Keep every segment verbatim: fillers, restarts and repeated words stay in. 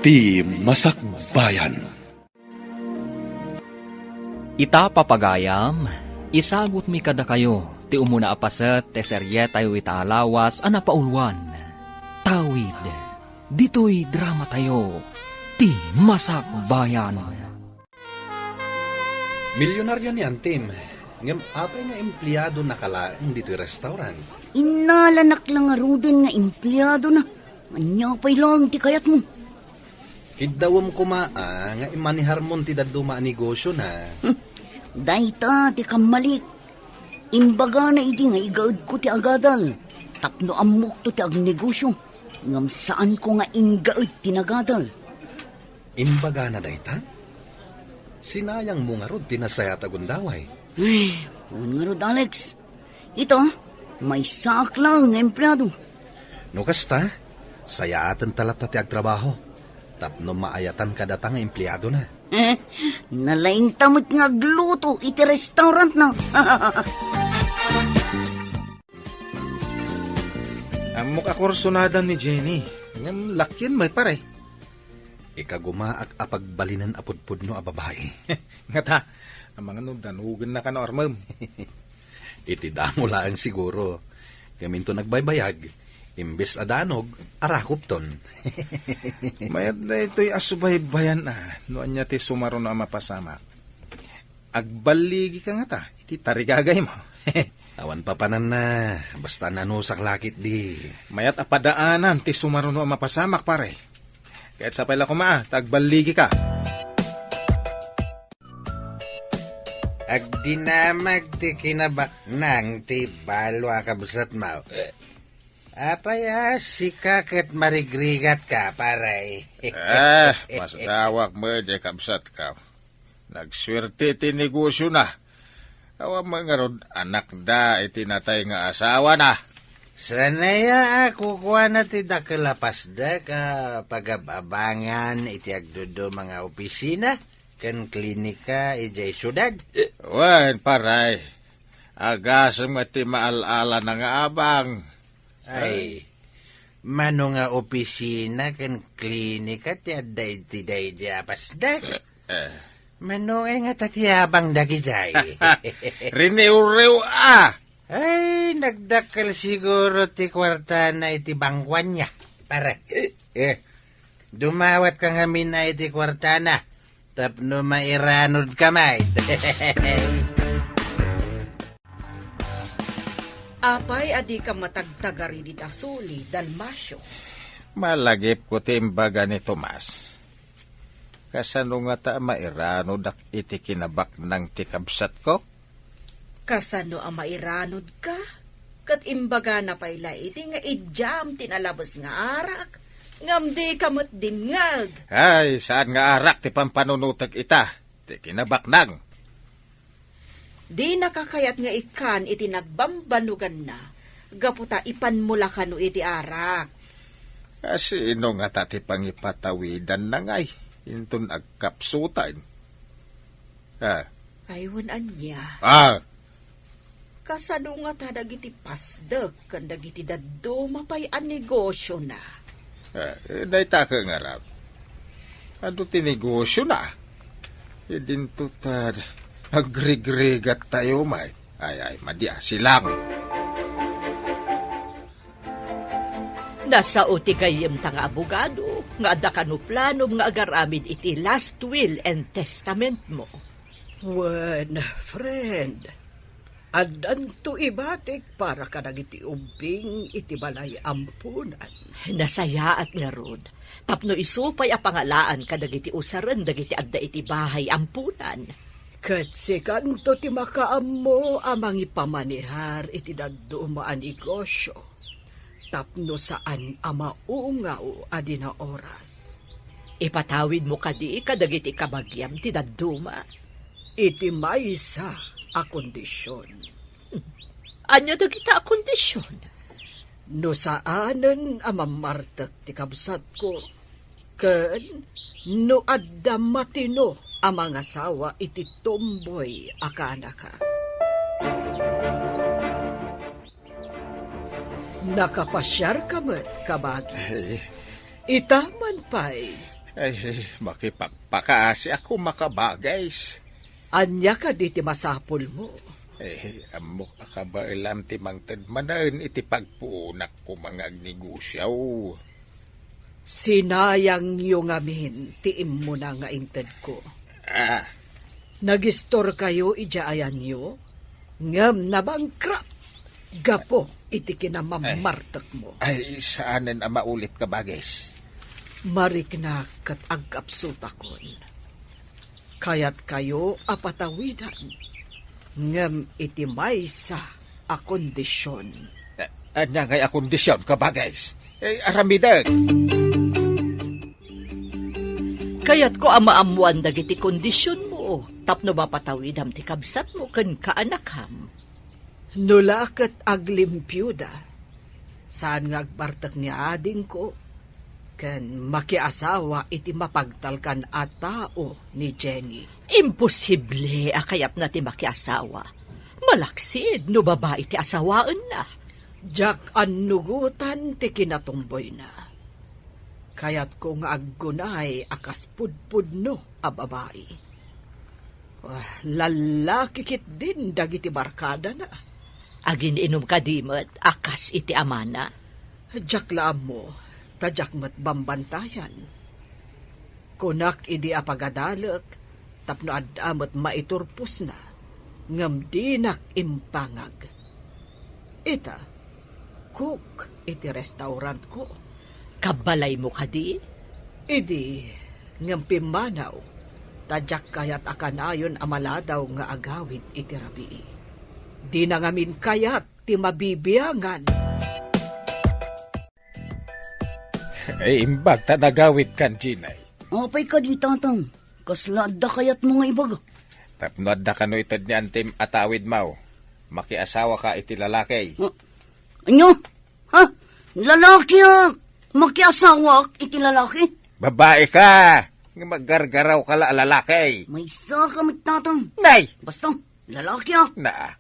Ti Masakbayan. Ita, papagayam, isagutmi kadakayo ti umuna a paset ti serietayo ita a lawas a napauluan. Tawid, ditoy dramatayo, Ti Masakbayan. Milyonaryo ni Antim, ngem apay nga empleadona ka laeng ditoy restaurant? Innalanak la ngaruden nga empleadona. Ania pay laeng ti kayatmo? Kiddawem koma a nga imaneharmon ti dadduma a negosiona. Hmm. Dayta ti kammalik. Imbagana idi nga igaedko ti agadal tapno ammokto ti agnegosio, ngem saanko nga inggaed ti nagadal. Imbagana dayta? Sinayangmo ngarud ti nasayaat a gundaway. Ay, wen ngarud, Alex. Ita, maysaak laeng nga empleado. No kasta, sayaatenta latta ti agtrabaho tapno maayatan kadata nga empleadona. Eh, nalaingta met nga agluto iti restaurantna. Ammok a kursunadam ni Jenny. Ngem lakyen met, pare. Ikagumaak a pagbalinen a pudpudno a babai. Ngata, amangan no danogennaka no armem. Iti damo laeng siguro. Ngem inton agbaybayag, imbes a danog, arakopton. Mayat daytoy a subaybayan a, no ania ti sumaruno a mapasamak. Agballigika ngata iti tarigagaymo. Awan papananna, basta nanusak la ketdi. Mayat a padaanan ti sumaruno a mapasamak, pare. Ket sapay la koma, ta agballigika. Agdinamag ti kinabaknang ti balo a kabsatmo. Eh. Apay a sika ket marigrigatka, pare? Eh, masdawak met diay kabsatko. Nagsuerte ti negosiona. Awan met ngarud anakda iti natay nga asawana. Saan aya a kukuana ti dakkel a pasdek a pagab-abangan iti agduduma nga opisina ken klinika idiay siudad? Eh, wen, pare. Agasem met ti maal-alana nga abang. Ay, mano nga opisina ken klinika ti adda iti daydi a pasdek? Eh, eh. Mano nga ngata ti abang dagijay? Riniwriw a! Ay, nagdakkel siguro ti kuartana iti bangkuanna, pare. Eh, dumawatka ngamin a iti kuartana tapno mairanodka met. Apay a dika matagtagari dita suli, Dalmacio? Malagipko ti imbaga ni Tomas. Kasano ngata a mairanodak iti kinabaknang ti kabsatko? Kasano a mairanodka? Ket imbagana pay la idi nga idiam ti nalabes nga arak, ngem dika met dimngeg. Ay, saan nga arak ti pampanunotek ita, ti kinabaknang. Dinaka kayat nga ikkan iti nagbambanuganna, gapu ta ipanmo la kano iti arak. A, sino ngata ti pangipatawidanna ngay inton agkapsutan? Ah. Ay, wen ania? Ah! Kasano ngata dagiti pasdek ken dagiti dadduma pay a negosiona? Eh, dayta ket ngarud. Adu ti negosiona. Idinto ta agrigrigattayo met. Ay, ay, madi a, silang. Nasao ti gayyemta nga abogado nga adda kano planom nga agaramid iti last will and testamentmo. Wen, friend, addanto ibatik para kadagiti ubbing iti balay ampunan. Nasayaat ngarud, tapno isu pay a pangalaan kadagiti usaren dagiti adda iti bahay ampunan. Ket sikanto ti makaammo a mangipamanehar iti dadduma a negosio. Tapno saan a maungaw a di naoras. Ipatawidmo kadi kadagiti kabagiam ti dadduma? Iti maysa a kondision. Ania dagita a kondision? No saanen a mammartek ti kabsatko, ken no adda matino a mangasawa iti tomboy a kanaka. Nakapasiarka met, kabagis. Eh. Ita man pay, Ay, makipakpakaasiak koma, Kabages. Ania kadi ti masapulmo? Eh, ammok a kabaelam ti mangted manen iti pagpuonak koma nga agnegosio. Sinayangyo ngamin ti immuna nga intedko. Ah. Nagistorkayo idiay ayanyo, ngem nabankrupt gapu iti kinamammartekmo. Ay, saanen a maulit, Kabages. Mariknak ket agkapsutakon. Kayatkayo a patawidan, ngem iti maysa a kondision. A-, ania ngay a kondision, Kabages? Eh, aramidek. Kayatko a maammoan dagiti kondisionmo tapno mapatawidam ti kabsatmo ken kaanakam. No la ket aglimpioda, saan nga agbartek ni adingko ken makiasawa iti mapagtalkan a tao ni Jenny. Imposible a kayatna ti makiasawa. Malaksid no babai ti asawaenna. Diak annugotan ti kinatumboyna. Kayatko nga aggunay a kas pudpudno a babai. Ah, lallaki ketdin dagiti barkadana. Agin-inum kadi met a kas iti amana? Diak la ammo, ta diak met bambantayan. Kunak idi a pagadalek tapno adda met maiturposna, ngem dinak impangag. Ita, cook iti restaurantko. Kabbalaymo kadi? Idi, ngem pimmanaw, ta diak kayat a kanayon a maladaw nga agawid iti rabii. Dina ngamin kayat ti mabibiangan. Eh, imbag ta nagawidkan, Jenny. Apay kadi, Tatang? Kasla adda kayatmo nga ibaga? Tapno adda kano ited ni antim a tawidmo, makiasawaka iti lalaki. Ah, ania? Ha? Lalaki a makiasawak iti lalaki? Babai ka! Nga maggargaraw ka la a lalaki. Maysa ka met, Tatang. Nay! Basta, lalaki a. Na.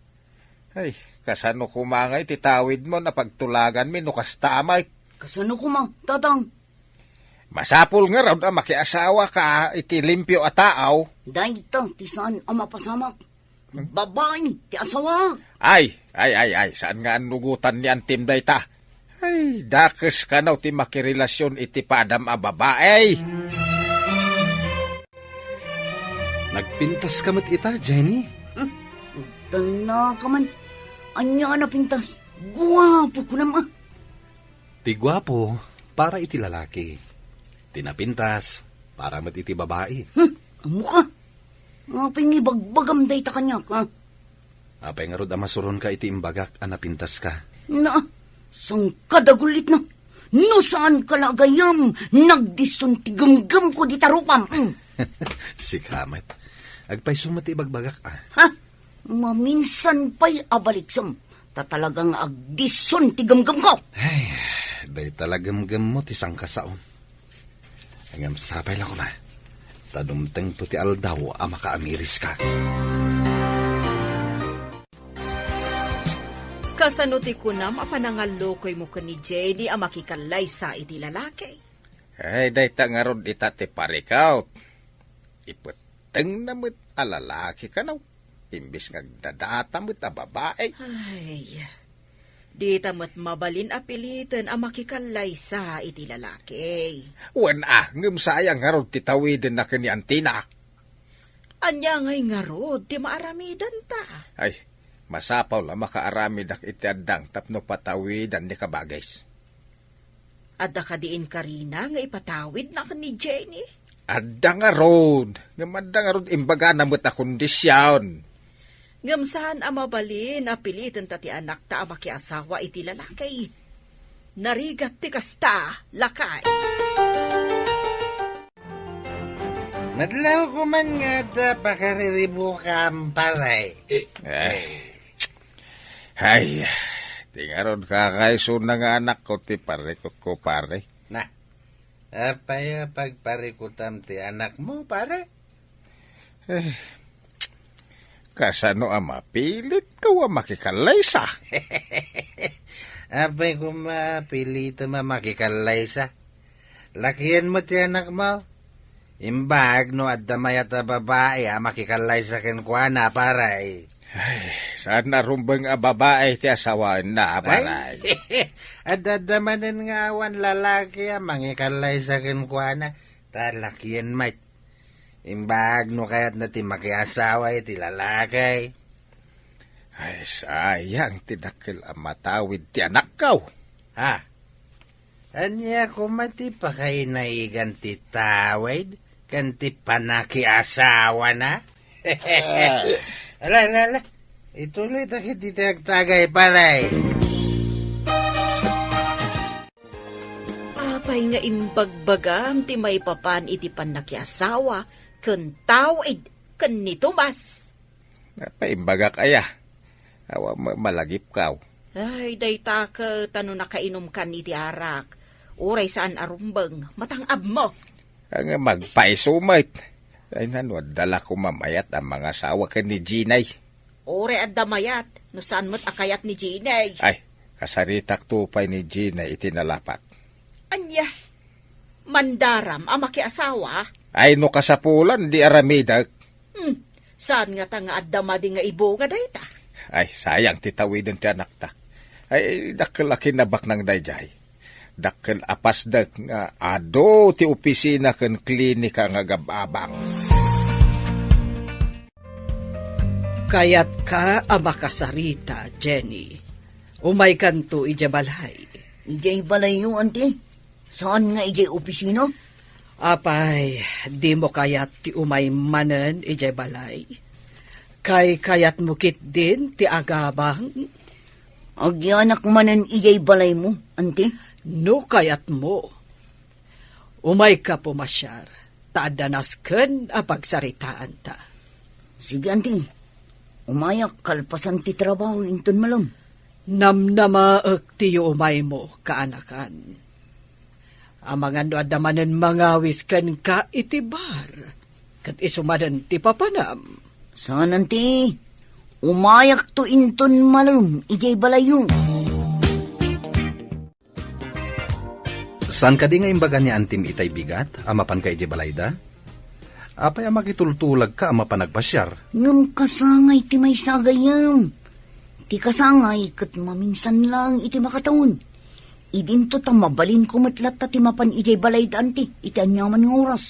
Ay, kasano koma nga iti tawidmo a pagtulaganmi no kasta, Amay? Kasano koma, Tatang? Masapul ngarud a makiasawaka iti limpio a tao. Dayta ti saan a mapasamak. Babai ti asawa. Ay, ay, ay, ay, saan nga annugotan ni antim dayta? Ay, dakes kano ti makirelasion iti padam a babai. Nagpintas ka met ita, Jenny? Hmm, dala ka man. Ania a napintas? Guapo kunam a. Ti guapo para iti lalaki. Ti napintas para met iti babai. Hmm, ammo ka. Apay nga ibagbagam dayta kaniak, ha? Apay ngarud a masuronka iti imbagak a napintas ka? Na, saan ka dagulitna? No saan ka la agayam, nagdison ti gemgemko dita rupam. Mm. Sika met. Agpayso met ti ibagbagak, ah. Ha? Maminsan pay a baliksem, ta talaga nga agdison ti gemgemko. Ay, dayta la gemgemmo ti sangkasaom. Ngem sapay la koma, ta dumtengto ti aldaw a makaamiriska. Kasano ti kunam a panangallukoymo ken ni Jenny a makikallaysa iti lalaki? Ay, dayta ngarud ita ti parikut. Ipettengna met a lalaki kano, imbes nga agdadata met a babai. Ay, dita met mabalin a piliten a makikallaysa iti lalaki. Wen a, ngem sayang ngarud ti tawidenna ken ni antina. Ania ngay ngarud ti maaramidanta? Ay, masapul a makaaramidak iti addang tapno patawidan ni Kabages. Adda kadi inkarina nga ipatawidna ken ni Jenny? Adda ngarud, ngem adda ngarud imbagana met a kondisyon. Ngem saan a mabalin a pilitenta ti anakta a makiasawa iti lalaki. Narigat ti kasta, lakay. Madlaw ko man nga adda pakariribukam, pare. Eh, eh. Ay, ti ngarud kakaisuna nga anakko ti parikutko, pare. Na, apay a pagparikutam ti anakmo, pare? Eh, kasano a mapilitko a makikallaysa? Apay koma a pilitem a makikallaysa? Lakienmo ti anakmo, Imbag no adda mayat a babai a makikallaysa kenkuana, pare. Ay, saan a rumbeng a babai ti asawaenna, pare. Ay, adda, adda manen nga awan lalaki a mangikallaysa kenkuana, ta lakien met. Imbag no kayatna ti makiasawa iti lalaki. Ay, sayang ti dakkel a matawid ti anakko. Ha? Ania koma ti pakainaigan ti tawid ken ti panakiasawana? Ala, ala, ala. Ituloy ta ket iti agtagay, pare. Apay nga imbagbagam ti maipapan iti pannakiasawa ken tawid ken ni Tomas? Napaimbagak aya. Awan met malagipkaw. Ay, dayta ket no nakainumkan iti arak, uray saan a rumbeng, matang-abmo. Ngem agpaiso met. Ay, nano, adda la koma mayat a mangasawa ken ni Jenny. Uray adda mayat, no saan met a kayat ni Jenny. Ay, kasaritakto pay ni Jenny iti nalapak. Ania? Mandaram a makiasawa? Ay, no kasapulan, di aramidek. Hmm, saan ngata nga adda madi nga ibunga dayta? Ay, sayang ti tawiden ti anakta. Ay, dakkel a kinabaknang daydiay. Dakkel a pasdek nga adu ti opisina ken klinika nga agab-abang. Kayatka a makasarita, Jenny. Umaykanto idiay balay. Idiay balayyo, anti? Saan nga idiay opisina? Apay, dimo kayat ti umay manen idiay balay? Kaykayatmo ketdin ti agabang? Agyanak manen idiay balaymo, anti? No kayatmo. Umayka pumasiar, ta adda nasken a pagsaritaanta. Sige, anti. Umayak kalpasan ti trabaho inton malem. Namnamaek ti yuumaymo, kaanakan. Amangan no adda manen mangawis kenka iti bar, ket isu manen ti papanam. Saan, anti. Umayakto inton malem idiay balayyo. Saan kadi nga imbaga ni Antim itay bigat a mapanka idiay balayda? Apay a makitultulagka a mapan agpasiar? Ngem kasangay ti maysa a gayyem. Ti kasangay ket maminsan laeng iti makataon. Idinto ta mabalinko met latta ti mapan idiay balayda, anti, iti aniaman nga oras.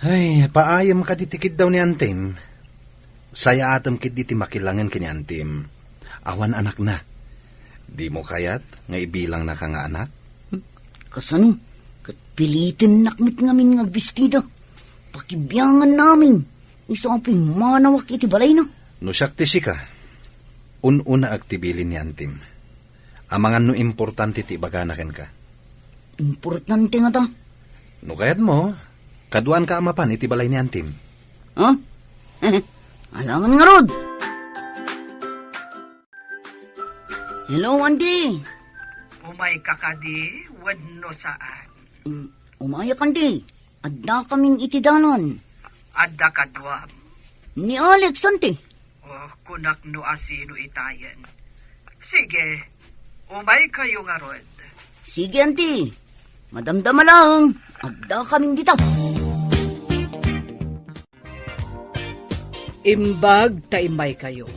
Ay, paayem kadi ti kiddaw ni Antim. Sayaatem ketdi ti makilangen ken ni Antim. Awan anakna. Dimo kayat nga ibilangnaka nga anak? Hmm, kasano? Ket pilitennak met ngamin nga agbistida. Pakibianganna amin. Isu a pimmanawak iti balayna. No siak ti sika, un-unaek ti bilin ni Antim. Amangan no importante ti ibagana kenka. Importante ngata? No kayatmo, kaduaanka a mapan iti balay ni Antim. Ha? Alangan ngarud! Hello, Anti! Umayka kadi wenno saan? Mm, umayak, Anti. Addakamin iti dalan. Adda kaduam? Ni Alex, Anti. Oh, kunak no asino itayen. Sige, umaykayo ngarud. Sige, Anti. Madamdama laeng, addakamin dita. Imbag ta immaykayo.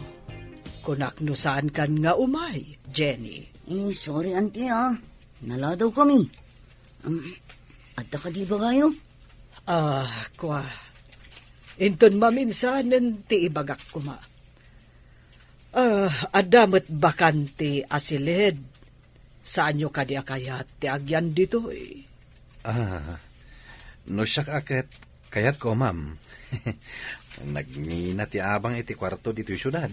Kunak no saankan nga umay, Jenny. Eh, sorry, Anti, ah. Naladawkami. Um, adda kadi ibagayo? Ah, kua. Inton maminsanen ti ibagak koma. Ah, adda met bakante a siled. Saanyo kadi a kayat ti agyan ditoy? Ah, no siak a ket kayatko, ma'am. Nagngina ti abang iti kuarto ditoy siudad.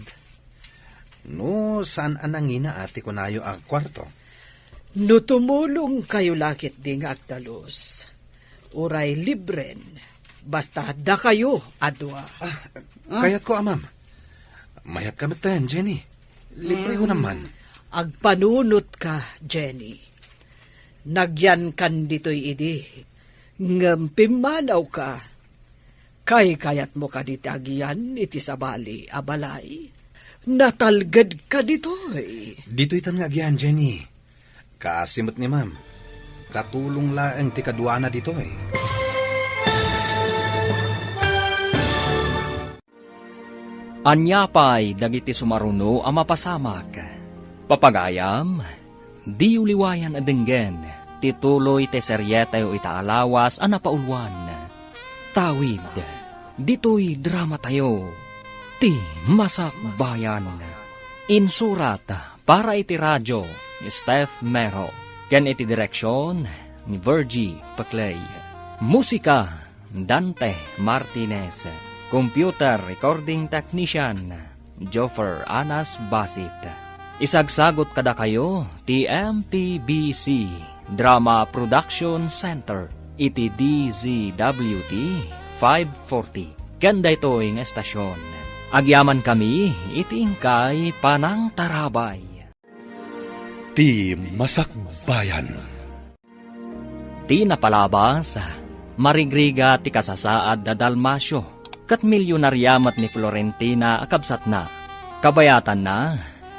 No saan a nangina a ti kunayo a kuarto? No tumulongkayo la ketdi nga agtalus, uray libren, basta dakayo a dua. Ah, kayatko a, ma'am. Mayatka metten, Jenny. Libre ko naman. Agpanunotka, Jenny. Nagyankan ditoy idi, ngem pimmanawka. Kaykayatmo kadi ti agyan iti sabali a balay? Natalgedka ditoy. Ditoytan nga agyan, Jenny. Kaasi met ni ma'am. Katulong laeng ti kaduana ditoy. Ania pay dagiti sumaruno a mapasamak? Papagayam, diyo liwayan a denggen ti tuloy ti serietayo ita a lawas a napauluan. Tawid, ditoy dramatayo, ti Masakbayan. Insurat para iti radio ni Steph Mero, ken iti direksyon ni Virgie Paclay. Musika, Dante Martinez. Computer recording technician, Joffer Anas Basit. Isagsagot kadakayo ti M P B C Drama Production Center iti D Z W T five forty. Ken daytoy nga estasyon, agyamankami iti inkay panangtarabay. Ti Masakbayan. Ti napalabas, marigrigat ti kasasaad da Dalmacio, ket milyonaria met ni Florentina a kabsatna. Kabayatanna,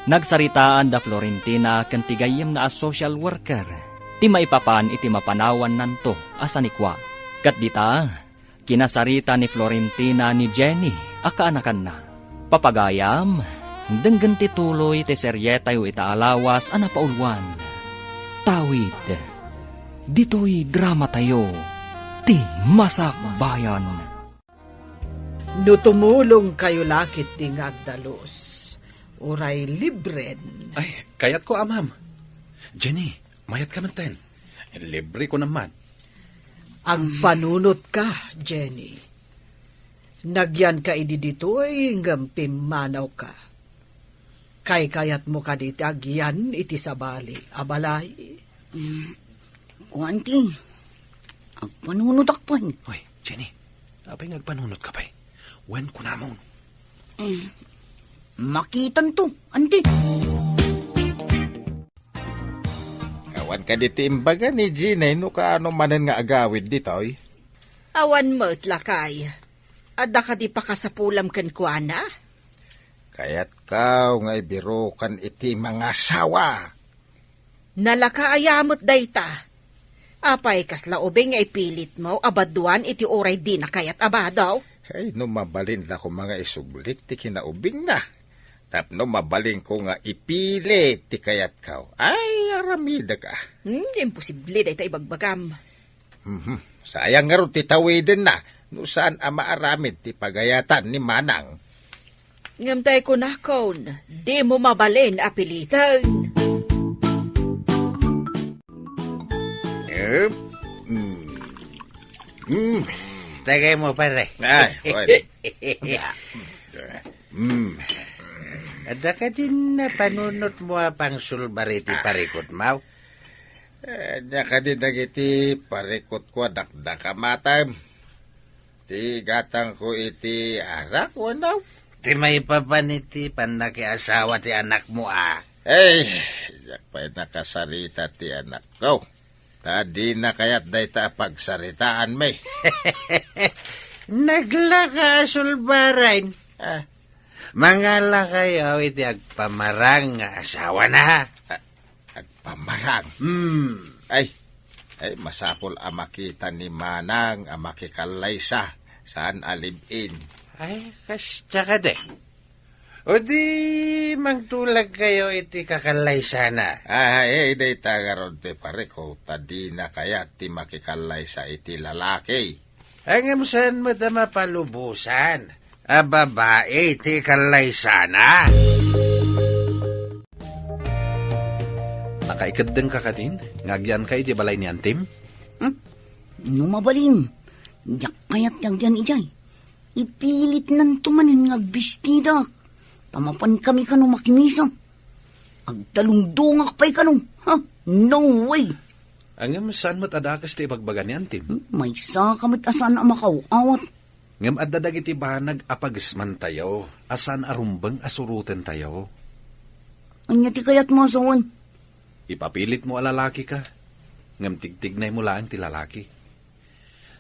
nagsaritaan da Florentina ken ti gayyemna a social worker ti maipapan iti mapanawannanto a sanikua. Ket dita, kinasarita ni Florentina ni Jenny a kaanakanna. Papagayam, denggen ti tuloy ti serietayo ita a lawas a napauluan. Tawid, ditoy dramatayo, ti Masakbayan. No tumulongkayo la ketdi nga agdalus, uray libren. Ay, kayatko, a, ma'am. Jenny, mayat ka metten. Libre ko naman. Agpanunot ka, Jenny. Nagyan ka idi ditoy ngem pimmanaw ka. Kaykayat mo kadi ti agyan iti sabali a balay? Mm, kuan ti, agpanunotak pay. Hoy, Jenny, apay nga agpanunot ka pay? Wen kunamon. Mm, makitan to, anti. Awan kadi ti imbaga ni Jenny no kaano manen nga agawid ditoy? Awan met, lakay. Adda kadi pakasapulam kenkuana? Kayatko nga ibirukan iti mangasawa. Nalaka aya met dayta. Apay kasla ubing nga ipilitmo a baduan iti uray dina kayat a bado? Ay, no mabalin la koma nga isublit ti kinaubingna. Tapno mabalinko nga ipilit ti kayatko. Ay, aramidek, a. Hmm, imposible dayta ibagbagam. Mhm. Sayang ngarud ti tawidenna no saan a maaramid ti pagayatan ni Manang. Ngem tay kunakon, dimo mabalin a piliten. Em, mm. Mm. Tagay mo, pare. Ay, oy. Mm. Adda kadin napanunot mo a pangsulbar iti parikutmo? Eh, ania kadi dagiti parikutko a dakdakam, atem? Ti gatangko iti arak, wenno? Ti maipapan iti pannakiasawa ti anakmo, a. Ay, diak pay nakasarita ti anakko. Ta dina kayat dayta a pagsaritaanmi. Naglaka a sulbaren. Ah. Mangalakayo iti agpamarang nga asawana. Ah, agpamarang? Hmm. Ay, ay, masapul a makita ni Manang a makikallaysa, saan a live-in. Ay, kasta kadi. O di, mangtulagkayo iti kakallaysana. Ah, eh, dayta ngarud ti parikut, ta dina kayat ti makikallaysa iti lalaki. Ngem saan met a mapalubosan a babai ti kallaysana? Nakaikeddengka kadin nga agyanka iti balay ni Antim? Hmm? No mabalin, diak kayat ti agyan idiay. Ipilitnanto manen nga agbistidak. Ta mapankami kano makimisa. Agdalungdongak pay kano. Ha? No way! Ngem saan met a dakes ti ibagbaga ni Antim? Hmm, maysaka met a saan a makaw-awat. Ngem adda dagiti banag a pagesmantayo a saan a rumbeng a surotentayo. Ania ti kayatmo a sawen? Ipapilitmo a lalakika, ngem tigtignaymo laeng ti lalaki.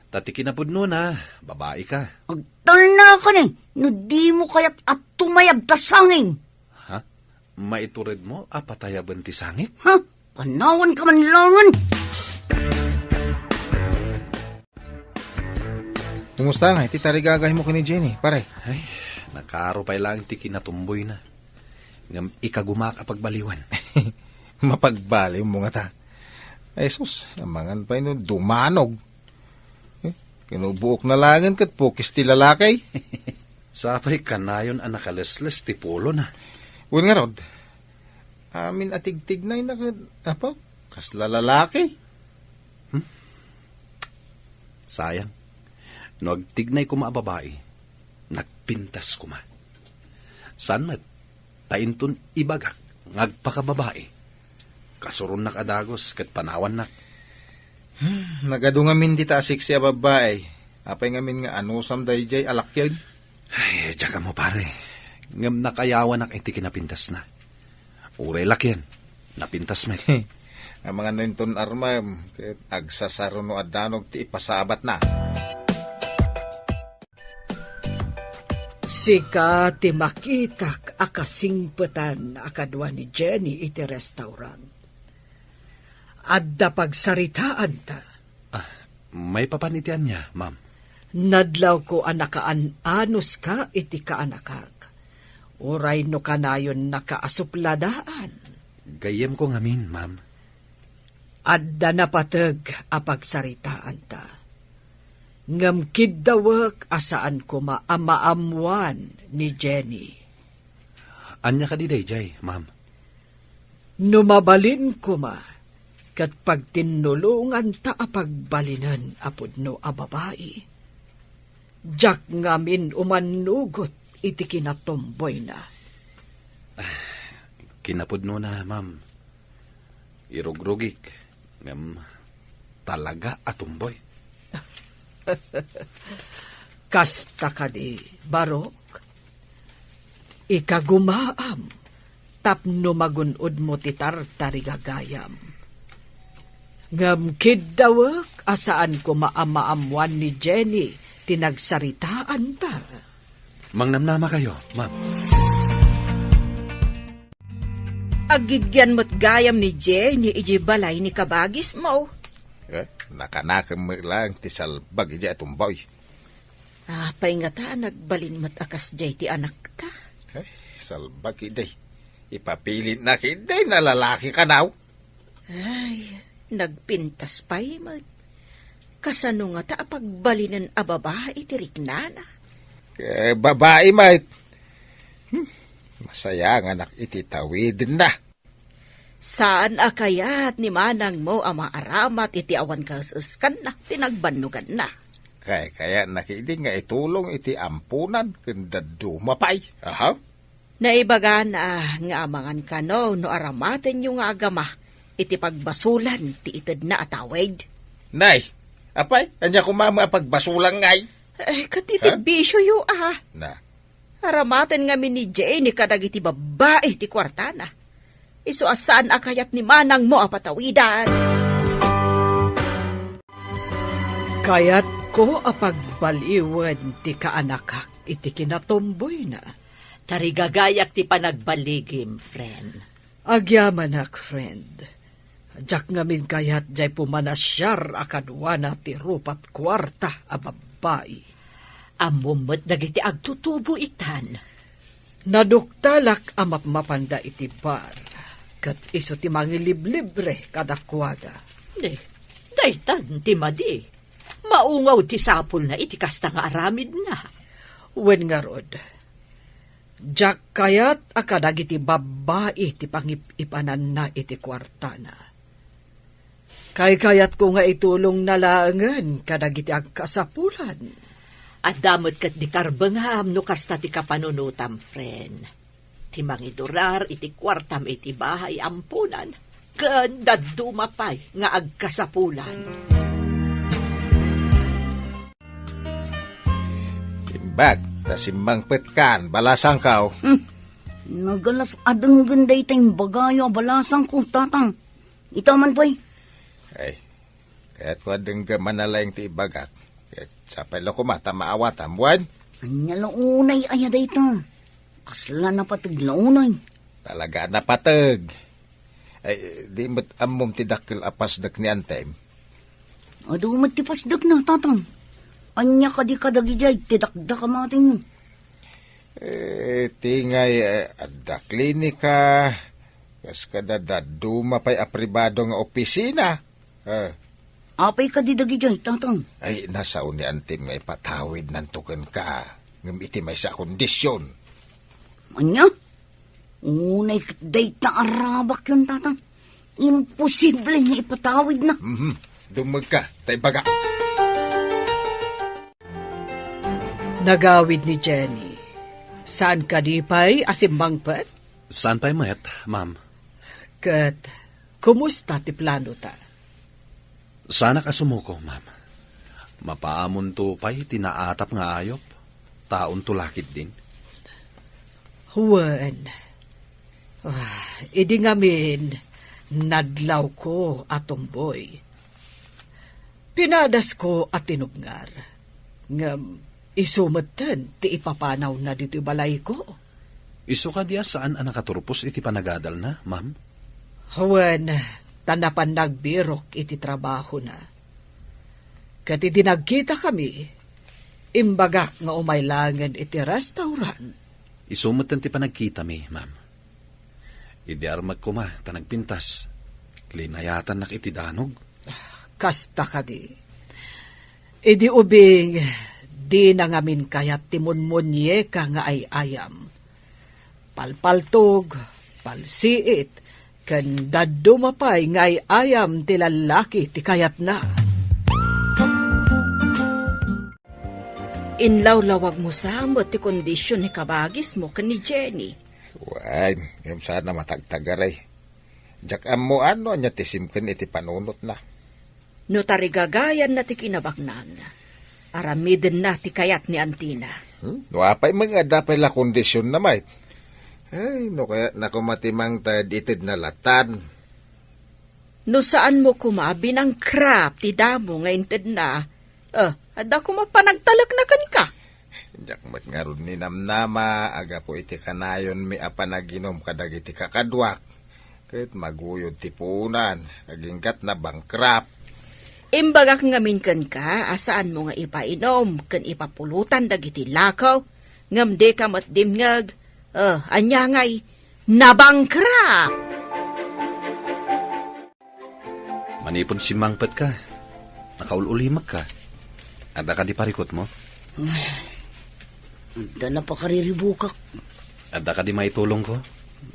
Ta ti kinapudnona, babaika. Agtalnakani, no dimo kayat a tumayab ta sangin. Ha? Maituredmo a patayaben ti sangik? Ha? Panawanka man laengen! Kumusta nga iti tarigagaymo ken ni Jenny, pare? Ay, Nakaro pay laeng ti kinatumboyna. Ngem ikagumak a pagbaliwen. Mapagbaliwmo ngata. Ay sus, amangan pay no dumanog. Eh, kinubuokna laengen ket pukis ti lalaki. Sapay kanayon a nakalesles ti pulona. Wen ngarud, amin a tigtignayna ket, apo, kasla lalaki. Hmm? Sayang. No agtignay koma a babai, nagpintas koma. Saan met, ta inton ibagak nga agpakababai, kasuronnak a dagus ket panawannak. Hmm, nagadu ngamin dita a seksi a babbai. Apay ngamin nga anusam daydiay a lakian? Ay, diak ammo, pare. Ngem nakayawanak iti kinapintasna. Uray lakian, napintas met. Amangan no inton armam, ket agsasaruno a danog ti ipasabatna. Sika ti makitak a kasingpetan a kadua ni Jenny iti restaurant. Adda pagsaritaanta. Ah, maipapan iti ania, ma'am? Nadlawko a nakaan-anuska iti kaanakak. Uray no kanayonnaka a supladaan. Gayyemko ngamin, ma'am. Adda napateg a pagsaritaanta. Ngem kiddawek a saan koma a maammoan ni Jenny. Ania kadi daydiay, ma'am? No mabalin koma, ket pagtinnulonganta a pagbalinen a pudno a babai. Diak ngamin umannugot iti kinatumboyna. Kinapudnona, ma'am. Irugrugik, ngem talaga a tumboy. Kasta kadi, Barok? Ikagumaam tapno magun-odmo ti tartarigagayam. Ngem kiddawek a saan koma a maammoan ni Jenny ti nagsaritaanta. Mangnamnamakayo, ma'am. Aggigyan met gayam ni Jenny idiay balay ni kabagismo. Eh, nakanakem met laeng ti salbag idiay a tumboy. Apay ngata a nagbalin met a kasdiay ti anakta? Eh, salbag idi. Ipapilitna idi na lalaki kanaw. Ay, nagpintas pay met. Kasano ngata a pagbalinen a babai ti riknana? Eh, babai met. Hmm, masayanganak iti tawidenna. Saan a kayat ni manangmo a maaramat iti awan kaes-eskanna ti nagbannoganna? Kay-, kayatna idi nga itulong iti amponan ken dadduma pay. Aha. Naibagana nga amangan kano no aramatenyo nga agama iti pagbasolan ti itedna a tawid. Nay, apay, ania koma met a pagbasolan ngay? Eh, ket iti Ha? bisioyo, ah. Na. Aramaten ngamin ni Jenny kadagiti babbai ti kuartana. Isu a saan a kayat ni manangmo a patawidan. Kayatko a pagbaliwen ti kaanakak iti kinatumboyna. Tarigagayak ti panagbaligim, friend. Agyamanak, friend. Diak ngamin kayat diay pumanasiar a kaduana ti rupat kuarta a babbai. Ammom met dagiti agtutubo itan. Naduktalak a mapmapanda iti bar, ket isu ti mangiliblibre kadakuada. Ne, daytan ti madi. Maungaw ti sapulna iti kasta nga aramidna. Wen ngarud, diak kayat a kadagiti babbai ti pangip-ipananna iti kuartana. Kaykayatko nga itulongna laengen kadagiti agkasapulan. Adda met ket di karbengam no kasta ti kapanunotam, friend. Ti mangidurar iti kuartam iti bahay amponan, ken dadduma pay nga agkasapulan. Imbag ta simmangpetkan, balasangko. Hmm. Nagalas a denggen dayta imbagayo a balasangko, Tatang. Ita man pay. Ay, kayatko a denggem a nalaing ti ibagak. Ket sapay la koma ta maawatam, wen? Ania la unay aya dayta? Kasla napateg la unay? Talaga a napateg. Ay, di met ammom ti dakkel a pasdek ni antem? Adu met ti pasdekna, Tatang. Ania kadi kadagidiay ti dakdak a matenyo? Eh, ti ngay, eh, adda klinika, kas kada dadduma pay a pribado nga opisina. Eh. Apay kadi dagidiay, Tatang? Ay, nasao ni Antim nga ipatawidnanto kenka, ngem iti maysa a kondisyon. Ania? Unay ket dayta a rabakyon, Tatang. Imposible nga ipatawidna. Mhm. Dummegka, ta ibaga. Nagawid ni Jenny. Saan kadi pay a simmangpet? Saan pay met, ma'am. Ket kumusta ti planota? Saanak a sumuko, ma'am. Mapaamonto pay ti naatap nga ayup, taonto la ketdin. Wen. Ah, idi ngamin, nadlawko a tumboy. Pinadasko a tinubngar. Ngem isu metten ti ipapanawna ditoy balayko. Isu kadi a saan a nakaturpos iti panagadalna, ma'am? Wen, ta napan nagbirok iti trabahona. Ket idi nagkitakami, imbagak nga umay laengen iti restaurant. Isu metten ti panagkitami, ma'am. Idi armek koma ta nagpintas, linayatannak iti danog. Kasta kadi. Idi ubing, dina ngamin kayat ti munmunyeka nga ay-ayam. Palpaltog, palsiit, ken dadduma pay nga ay-ayam ti lallaki ti kayatna. Inlawlawagmo sa met ti kondision ni kabagismo ken ni Jenny. Wen, ngem saan a matagtagaray. Diak ammoan no ania ti simken iti panunotna. No tarigagayanna ti kinabaknang, aramidenna ti kayat ni antina. Hmm? No apay met nga adda pay la kondisionna met. Ay, no kayatna koma ti mangted itedna latan. No saanmo koma a binangkrap ti damo nga intedna, eh, adda koma panagtalekna kenka. Diak met ngarud ninamnama a gapu iti kanayonmi a panaginum kadagiti kakaduak, ket maguyod ti puonan, agingga't nabangkrap. Imbagak ngamin kenka a saanmo nga ipainum ken ipapulotan dagiti lakaw, ngem dika met dimngeg. Eh, ania ngay, nabangkrap! Manipud simmangpetka, nakaul-ulimekka. Adda kadi parikutmo? Ay, adda la pakariribukak. Adda kadi maitulongko?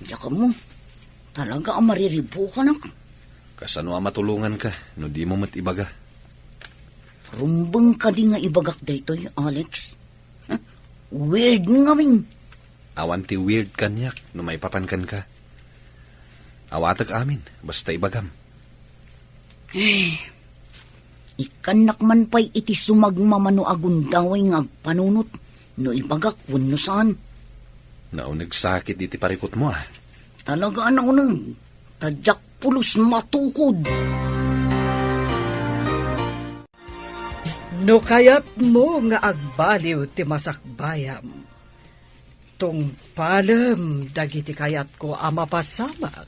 Diak ammo. Talaga a mariribukanak. Kasano a matulonganka no dimo met ibaga? Rumbeng kadi nga ibagak daytoy, Alex? Weird ngamin. Awan ti weird kaniak no maipapan kenka. Awatek amin, basta ibagam. Eh, ikkannak man pay iti sumagmamano a gundaway nga agpanunot no ibagak wenno saan. Naunegsakit iti parikutmo, ah. Talaga a nauneg, ta diak pulos matukod. No kayatmo nga agbaliw ti masakbayam, tungpalem dagiti kayatko a mapasamak.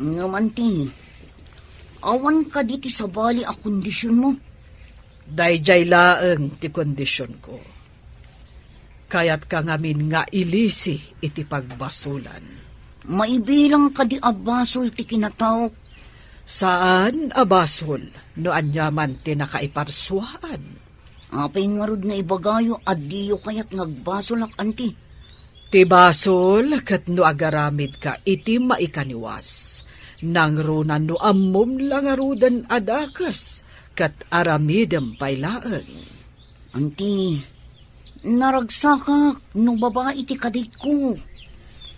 Ngem anti, awan kadi ti sabali a kondisionmo? Daydiay laeng ti kondisionko. Kayatka ngamin nga ilisi iti pagbasolan. Maibilang kadi a basol ti kinataok? Saan a basol no aniaman ti nakaiparsuaan. Apay ngarud nga ibagayo a diyo kayat nga agbasolak, anti? Ti basol ket no agaramidka iti maikaniwas. Nangruna no ammom la ngaruden a dakes ket aramidem pay laeng. Anti, naragsakak no babai ti kaditko.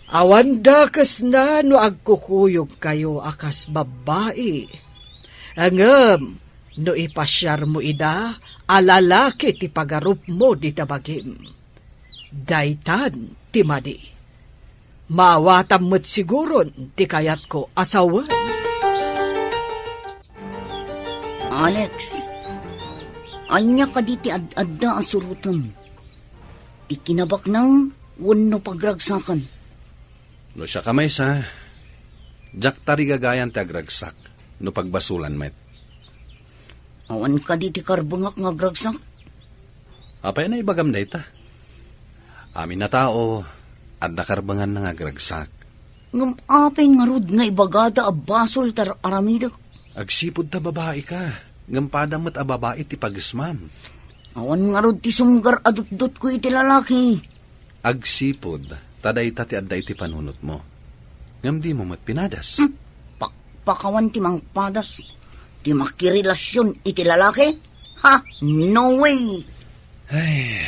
Awan dakesna no agkukuyogkayo a kas babbai. Ngem no ipasiarmo ida a lalaki ti pagarupmo dita bagim, daytan ti madi. Maawatam met siguron ti kayatko a sawen. Alex, ania kadi ti ad-adda a surotem? Ti kinabaknang wenno pagragsakan? No siak a maysa, diak tarigagayan ti agragsak no pagbasolan met. Awan kadi ti karbengak nga agragsak? Apay a naibagam dayta? Amin a tao, adda karbenganna nga agragsak. Ngem apay ngarud nga ibagada a basol ti ar-aramidek? Agsipud ta babaika, ngem padam met a babai ti pagesmam. Awan ngarud ti sumgar a dutdotko iti lalaki. Agsipud ta dayta ti adda iti panunotmo. Ngem dimo met pinadas. Hmm, pakpakawan ti mangpadas. Ti makirelasion iti lalaki? Ha? No way! Ay,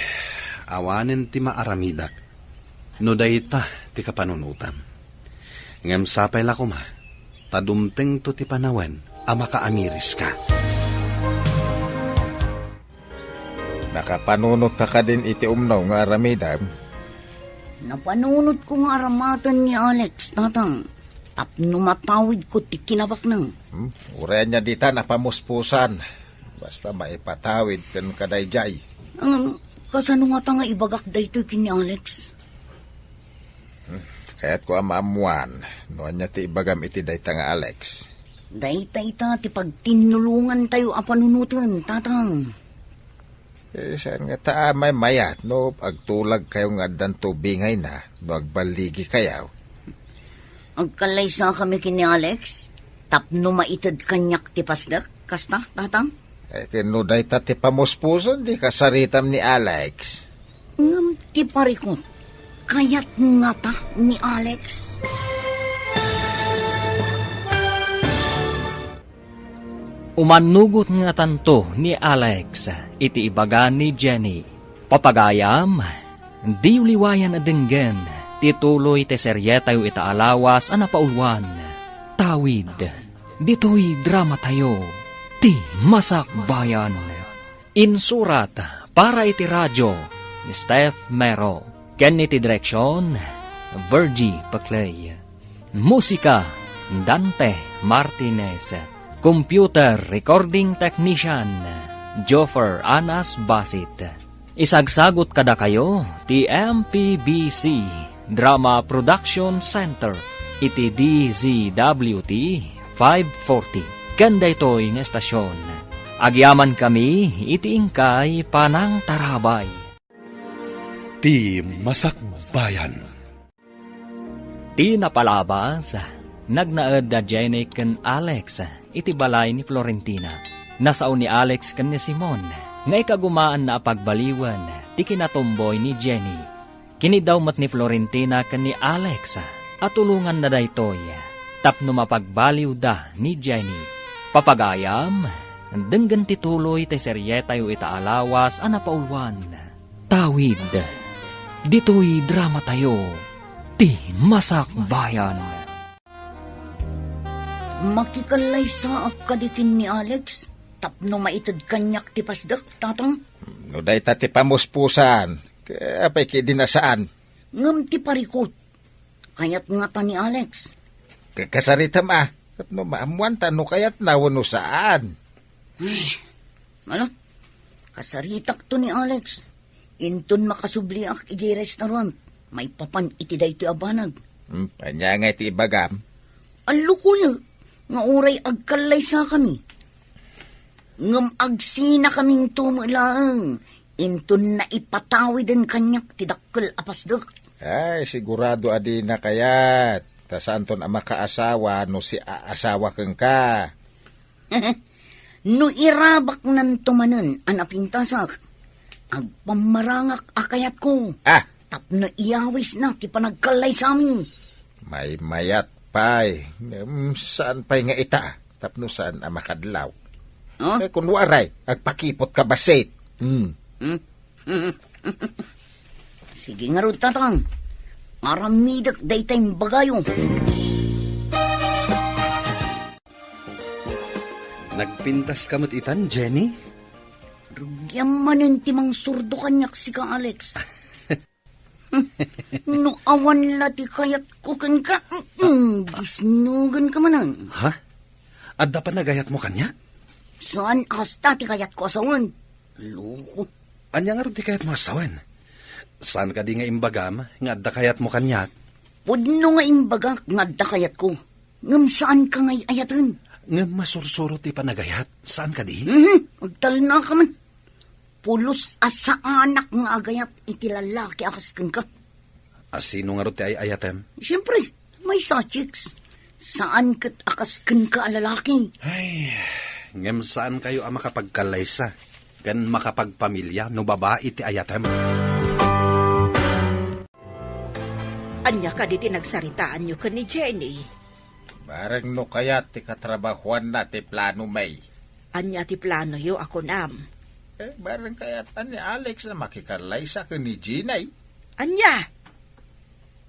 awanen ti maaramidak no dayta ti kapanunotam. Ngem sapay la koma ta dumtengto ti panawen a makaamiriska. Nakapanunotka kadin iti umno nga aramidem? Napanunotko nga aramaten ni Alex, Tatang, tapno matawidko ti kinabaknang. Hmm? Uray ania dita napamuspusan. Basta maipatawid kenka daydiay. Ngem, kasano ngata nga ibagak daytoy ken ni Alex? Hmm, kayatko a maammuan no ania ti ibagam iti dayta nga Alex. Dayta ita ti pagtinnulongantayo a panunoten, Tatang. Eh, saan ngata a maymayat no agtulagkayo nga addanto bingayna no agballigikayo? Agkallaysakami ken ni Alex tapno maited kaniak ti pasdek, kasta, Tatang? Eh, ken no dayta ti pamuspuson, di kasaritam ni Alex. Ngem ti parikut, kayat ngata ni Alex? Umannugot ngatanto ni Alex iti ibaga ni Jenny. Papagayam, diyo liwayan a denggen ti tuloy ti serietayo ita a lawas a napauluan. Tawid, ditoy dramatayo, Ti Masakbayan. Insurat para iti radio ni Steph Mero, ken iti direksion, Virgie Paclay. Musika, Dante Martinez. Computer recording technician, Joffer Anas Basit. Isagsagut kadakayo ti M P B C Drama Production Center iti D Z W T five forty. Ken daytoy nga estasion, agyamankami iti inkay panangtarabay. Ti Masakbayan. Ti napalabas, nagnaed da Jenny ken Alex iti balay ni Florentina. Nasao ni Alex ken ni Simon nga ikagumaanna a pagbaliwen ti kinatumboy ni Jenny. Kiniddaw met ni Florentina ken ni Alex a tulonganna daytoy tapno mapagbaliwda ni Jenny. Papagayam, denggen ti tuloy ti serietayo ita a lawas a napauluan. Tawid, ditoy dramatayo, Ti Masakbayan. Makikallaysaak kadi ken ni Alex tapno maited kaniak ti pasdek, Tatang? No dayta ti pamuspusan, apay kadi a saan? Ngem ti parikut, kayat ngata ni Alex. Ka-, kasaritam a, tapno maammuanta no kayatna wenno saan. Ay, ala, kasaritakto ni Alex. Inton makasubliak idiay restaurant, maipapan iti daytoy a banag. Hmm, ania ngay ti ibagam? Allukoyo, nga uray agkallaysakami. Ngem agsinakaminto met laeng, inton naipatawiden kaniak ti dakkel a pasdek. Ay, sigurado a dina kayat. Ta saanton a makaasawa no siaasawa kenka. No irabaknanto manen a napintasak, agpammarangak a kayatko. Ah! Tapno iyawisna ti panagkallaysami. Maymayat pay, ngem saan pay nga ita, tapno saan a makadlaw. Huh? Eh, kun waray, agpakipotka bassit. Hmm. Hmm? Sige ngarud, Tatang. Aramidek dayta imbagayo. Nagpintaska met itan, Jenny? Rugiam manen ti mangsurdo kaniak sika, Alex. No awan la ti kayatko kenka, mm, disnogenka manen. Ha? Adda panagayatmo kaniak? Saan a kasta ti kayatko a sawen. Loko. Ania ngarud ti kayatmo a sawen? Saan kadi nga imbagam nga adda kayatmo kaniak? Pudno nga imbagak nga adda kayatko. Ngem saanka nga ay-ayaten. Ngem masursuro ti panagayat, saan kadi? Mhm, agtalnaka man. Pulos a saanak nga agayat iti lalaki a kas kenka. A sino ngarud ti ay-ayatem? Siempre, maysa, chicks. Saan ket a kas kenka a lalaki. Ay, ngem saan kayo a makapagkallaysa ken makapagpamilia no babai ti ayatem. Ania kadi ti nagsaritaanyo ken ni Jenny? Bareng no kayat ti katrabahuanna ti plano, May. Ania ti planoyo a kunam? Eh, bareng kayat ni Alex a makikallaysa ken ni Jenny. Ania?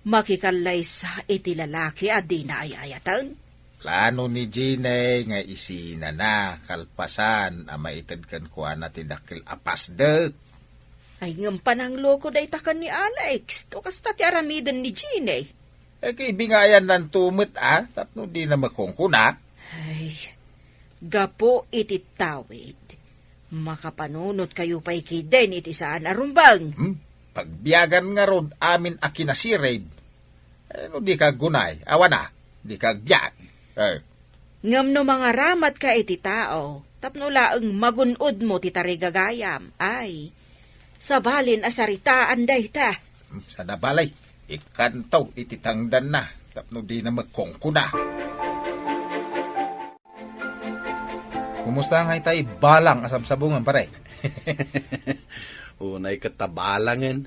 Makikallaysa iti lalaki a dina ay-ayaten? Plano ni Jenny nga isinana kalpasan a maited kenkuana ti dakkel a pasdek. Ay, ngem panangloko dayta ken ni Alex. To kasta ti aramiden ni Jenny. Eh, kibingayan nanto met, a, tapno dina makungkuna. Ay, gapu iti tawid, makapanunot kayo pay kiden iti saan a rumbeng. Hmm? Pagbiagan ngarud amin a kinasirib. Eh, no di ka aggunay, awan a, di ka agbiag. Eh. Ngem no mangaramatka iti tao, tapno laeng magun-odmo ti tarigagayam, ay, sabalin a saritaan dayta. Hmm, sana balay, ikanto iti tangdanna, tapno dina makungkuna. Kumusta nga itay balang a sabsabungan, pare? Unay ket ta balangen.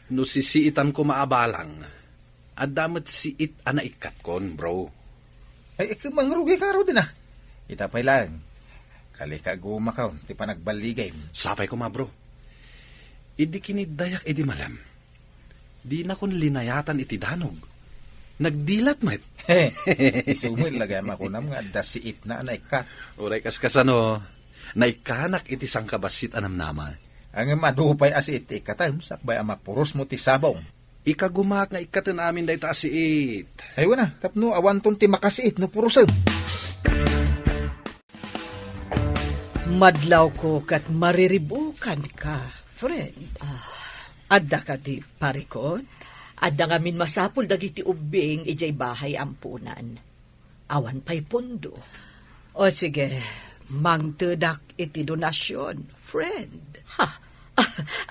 No sisiitan koma a balang, adda met siit a naikkatkon, bro. Ay, ket mangrugi ka ngarud, a. Ita pay laeng. Kali ka agumakon ti panagballigim. Sapay koma, bro. Idi kiniddayak idi malem, dinakon linayatan iti danog. Nagdilat met. Isu met la gayam a kunam nga adda siitna a naikkat. Uray kaskasano, naikkanak iti sangkabassit a namnama. Ngem adu pay a siit ti ikkatem, sakbay a mapurosmo ti sabong. Ikagumak nga ikkaten amin dayta a siit. Ay, wen a, tapno awanton ti makasiit no purosem. Madlawko ket mariribukanka, friend. Ah. Adda kadi parikut? Adda ngamin masapul dagiti ubbing idiay bahay ampunan. Awan pay pondo. O sige, mangtedak iti donasyon, friend. Ha?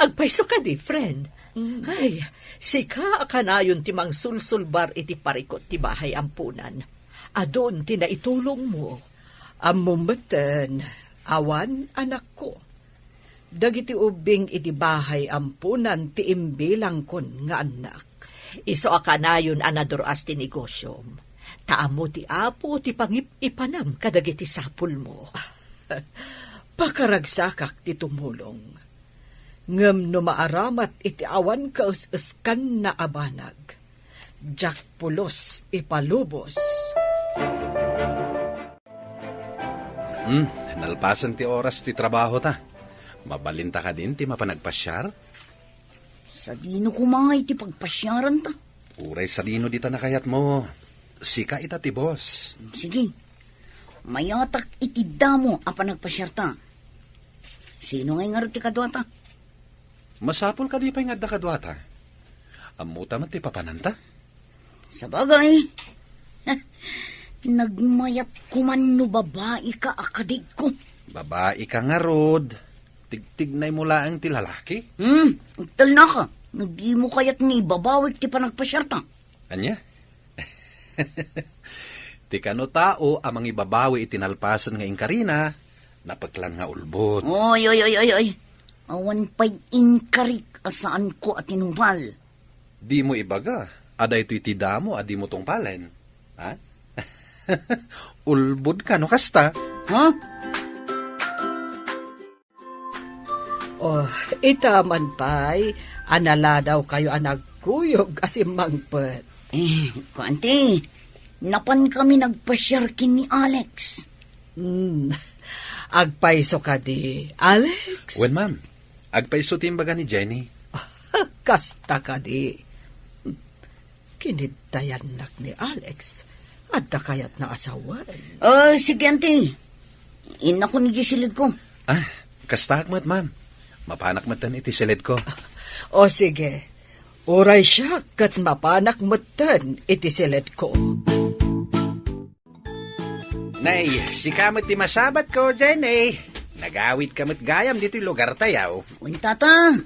Agpayso kadi, friend? Mm. Ay, sika a kanayon ti mangsulsulbar iti parikut ti bahay ampunan. Adun ti naitulongmo. Ammom metten, awan anakko. Dagiti ubbing iti bahay ampunan ti imbilangkon nga annak. Isu a kanayon a nadur-as ti negosiom. Ta ammo ti Apo ti pangip-ipanam kadagiti sapulmo. Pakaragsakak ti tumulong. Ngem no maaramat iti awan kaes-eskanna a banag, diak pulos ipalubos. Hmm, nalpasen ti oras ti trabaho ta. Mabalinta kadin ti mapan agpasiar? Sadino koma iti pagpasiaran ta? Uray sadino dita nakayatmo. Sika ita ti boss. Sige. Mayatak iti damo a panagpasiar ta. Sino ngay ngarud ti kaduata? Masapul kadi pay nga adda kaduata? Ammota met ti papananta? Sabagay, nagmayat koman no babaika a kadiko. Babaika ngarud, tigtignaymo laeng ti lalaki? Hmm, agtalnaka, no dimo kayat nga ibabawik ti panagpasiarta. Ania? Ti kano tao a mangibabawi iti nalpasen nga inkarina, napeklan nga ulbod. Oy, oy, oy, oy, oy. Awan pay inkarik a saanko a tinungpal. Dimo ibaga a daytoy ti damo a dimo tungpalen. Ha? Ulbod kano kasta? Ha? Oh, ita man pay, a naladawkayo a nagkuyog a simmangpet. Eh, kuan ti, napan kami nagpasiar ken ni Alex. Hmm. Agpayso kadi, Alex? Wen, ma'am. Agpayso ti imbaga ni Jenny. Kasta kadi. Kiniddayannak ni Alex. Adda kayatna a sawen. Ah, sige, anti. Innakon iti silidko. Ah, kastaak met, ma'am. Mapanak metten iti silidko. O sige. Uray siak ket mapanak metten iti silidko. Nay, sika met ti masabatko, Jenny. Nagawidka met gayam ditoy lugartayo. Wen, tata.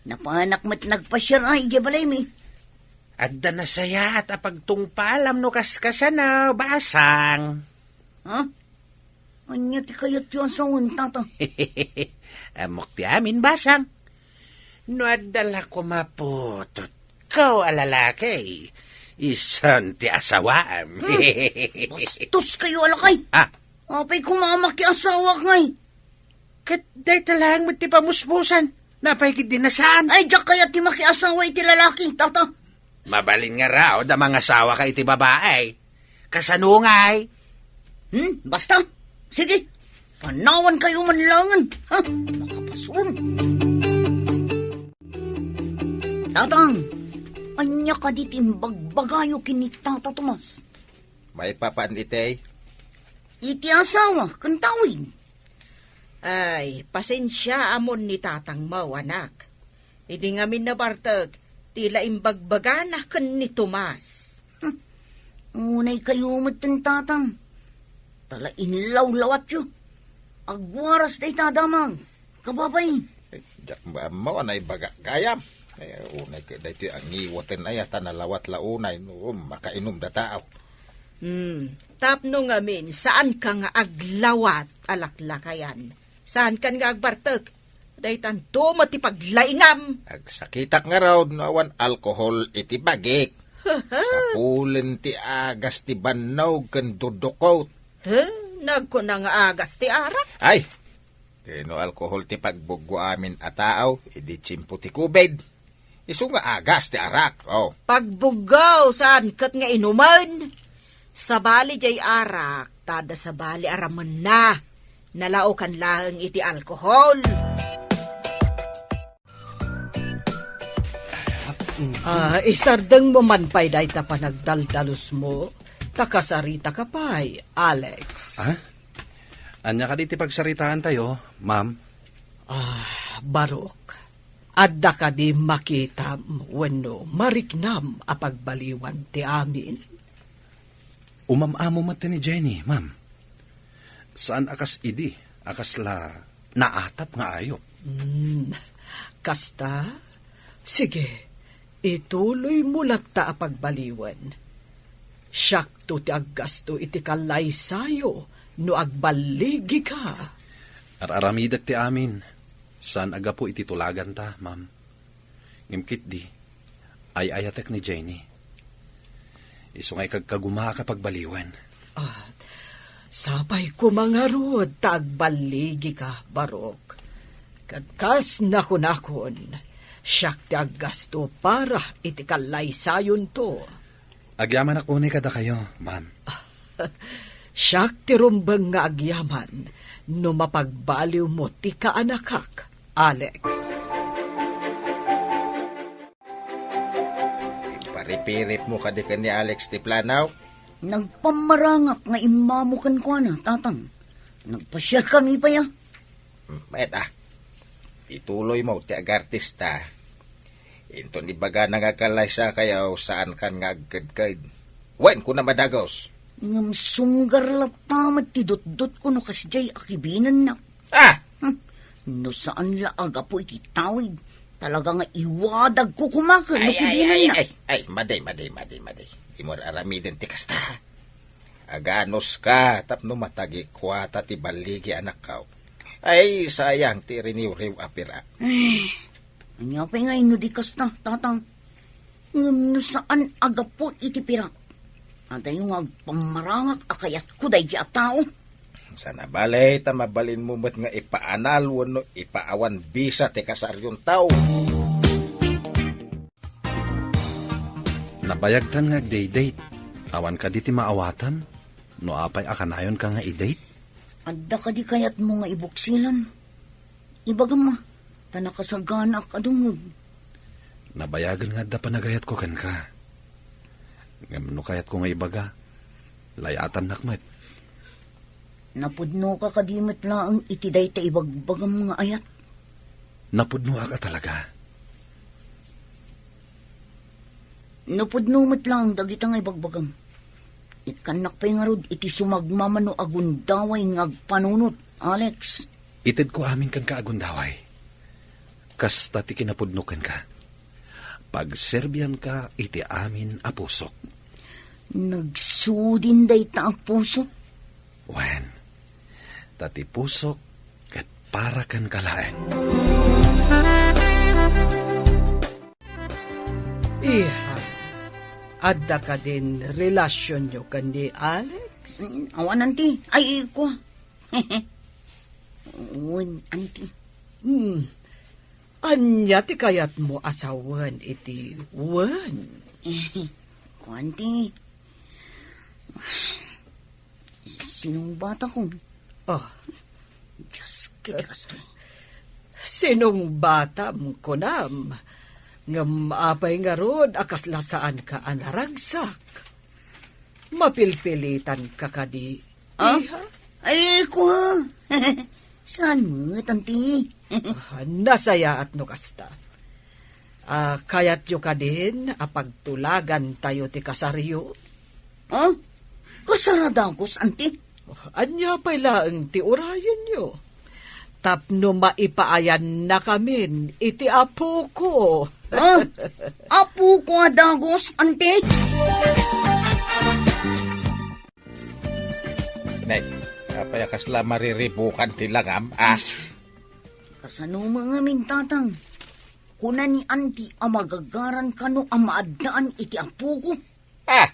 Napanak met nagpasiar a idiay balaymi. Adda nasayaat a pagtungpalam no kaskasano, basang. Ha? Ania ti kayatyo a sawen, tata? Ammok ti amin, basang. No adda la koma putotko a lalaki, isun ti asawaam. Hmm, bastos kayo a lakay. Ah. Apay koma a makiasawak ngay? Ket dayta laeng met ti pamuspusan. Napay ket di na saan? Ay, diak kayat ti makiasawa iti lalaki, tata. Mabalin ngarud a mangasawaka iti babae. Kasano ngay? Hmm, basta. Sige. Panawan kayo man langen. Ha? Makapasurun. Tatang, ania kadi ti imbagbagayo ken ni Tata Tomas? Maipapan iti? Iti asawa ken tawid. Ay, pasensiaamon ni tatangmo, anak. Idi ngamin nabartek, ti la imbagbagana ken ni Tomas. Hmm. Unay kayo met ken tatang. Ta la inlawlawatyo. Agwaras dayta a damag. Kababay. Eh, diak ammo a naibaga gayam. Eh, unay ket daytoy a ngiwaten aya ta nalawat la unay no makainom da tao. Hmm, tapno ngamin, saanka nga aglawat a laklakayan. Saankan nga agbartek. Daytanto met ti paglaingam. Agsakitak ngarud no awan alkohol iti bagik. Sapulen ti agas ti bannog ken dudukot. He? Nagkuna nga agas ti arak? Ay, ken no alkohol ti pagbuggo amin a tao, idi tiempo ti covid. Isu nga agas ti arak, oh. Pagbuggo, saan ket nga inumen? Sabali jay arak, ta adda sabali a ramenna. Nalaokan laeng iti alkohol. Ah, isardengmo man pay dayta panagdaldalusmo, ta kasaritaka pay, Alex. Ah? Ania kadi ti pagsaritaantayo, ma'am? Ah, Barok, adda kadi makitam wenno mariknam a pagbaliwan ti amin? Umam-amo met ti ni Jenny, ma'am. Saan a kas idi a kasla naatap nga ayup. Hmm, kasta? Sige, ituloymo latta a pagbaliwen. Siakto ti aggasto iti kallaysayo no agballigika. Ar-aramidek ti amin. Saan a gapu iti tulaganta, ma'am. Ngem ketdi, ay-ayatek ni Jenny. Isu nga ikagkagumaak a pagbaliwen. Ah, sapay koma ngarud ta agballigika, Barok. Ket kas nakunakon, siak ti aggasto para iti kallaysayonto. Agyamanak unay kadakayo, ma'am. Siak ti rumbeng nga agyaman no mapagbaliwmo ti kaanakak, Alex. Imparipiripmo kadi ken ni Alex ti planaw? Nagpammarangak nga immamo kenkuana, Tatang. Nagpasiarkami pay a. Hmm, mayat a. Ituloymo ti agartista. Inton ibagana nga agkallaysakayo, saankan nga agkedked. Wen, kunam a dagus. Ngem sunggar latta met ti dutdotko no kasdiay a kibinennak. Ah! Hmm. No saan la a gapu iti tawid, talaga nga iwadagko koma ken no kibinennak. Ay, ay, ay, ay, madi, madi, madi, madi. Dimo aramiden ti kasta. Aganuska tapno matagikuata ti balligi anakko. Ay, sayang ti riniwriw a pirak. Ay, ania pay nga inno di kasta, Tatang? Ngem no saan a gapu iti pirak, adayo nga agpammarangak a kayatko daydi a tao. Sana bale ta mabalinmo met nga ipaanal wenno ipaawan bisa ti kasaryonto. Nabayagtan nga agdate-date. Awan kadi ti maawatan? No apay a kanayonka nga i-date? Adda kadi kayatmo nga ibuksilan? Ibagam a, ta nakasaganaak a dungngeg. Nabayagen nga adda panagayatko kenka. Ngem no kayatko nga ibaga, layatannak met. Napudnoka kadi met laeng iti dayta ibagbagam nga ayat? Napudnoak a talaga. Napudno met laeng dagita nga ibagbagam. Ikkannak pay ngarud iti sumagmamano a gundaway nga agpanunot, Alex. Itedko amin kenka a gundaway. Kasta ti kinapudno kenka. Pagserbianka iti amin a pusok. Nagsudin dayta a pusok. Wen, ta ti pusok ket para kenka laeng. Iha, adda kadin relasionyo ken ni Alex? Mm, awan, anti. Ay, kua. Wen, anti. Hmm. Ania ti kayatmo a sawen iti wen? Kua, anti. Sinungbatakon. Oh. Dios, ket kastoy. Sinungbatam, kunam. Ngem apay ngarud a kasla saanka a naragsak? Mapilpilitanka kadi, Ah? Iha? Ay, kua. Saan met, anti? Ah, nasayaat no kasta. Ah, kayatyo kadin a pagtulagantayo ti kasaryo? Ah? Kasar a dagus, anti? Oh, ania pay laeng ti urayenyo? Tapno maipaayannakamin iti apoko. Ah? Apoko a dagus, anti? Nay, apay a kasla mariribukan ti langam, ah? Kasano met ngamin, tatang? Kuna ni anti a magagaran kano a maaddaan iti apoko. Ah!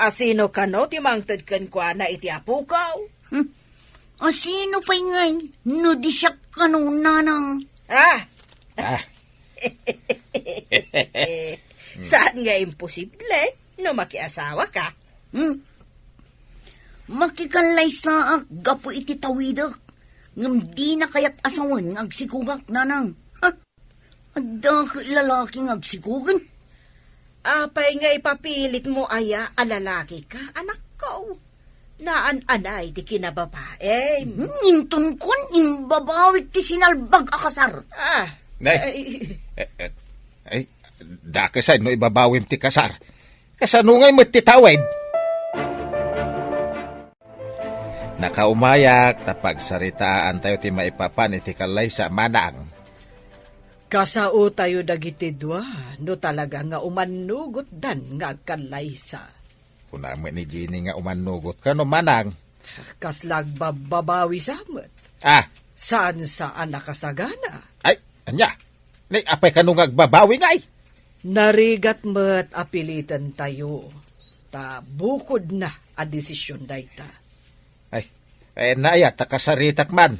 Asino kano ti mangted kenkuana iti apoko? Hmm. Asino pay ngay no di siak kano, nanang? Ah! Ah. Saan nga imposible no makiasawaka? Hmm? Makikallaysaak gapu iti tawidek, ngem dina kayat a sawen nga agsikogak, nanang. Ha? Adda ket lalaki nga agsikogen? Apay nga ipapilitmo aya a lalakika, anakko? Naan-anay ti kinababaim. Hmm, intonkon, imbabawik ti sinalbag a kasar. Ah, Nay. Ay. Eh, eh, ay, dakesay no ibabawim ti kasar. Kasano ngay met ti tawid? Nakaumayak ta pagsaritaantayo ti maipapan iti kallaysa, manang. Kasaotayo dagiti dua no talaga nga umannugotdan nga agkallaysa. Kuna met ni Jenny nga umannugot kano, manang. Kasla agbabbabawi sa met. Ah. Saan sa a nakasagana? Ay, ania? Nay, apay kano nga agbabawi ngay? Narigat met a pilitentayo, ta bukodna a desisyon dayta. Ay, ay, naayat ta kasaritak man.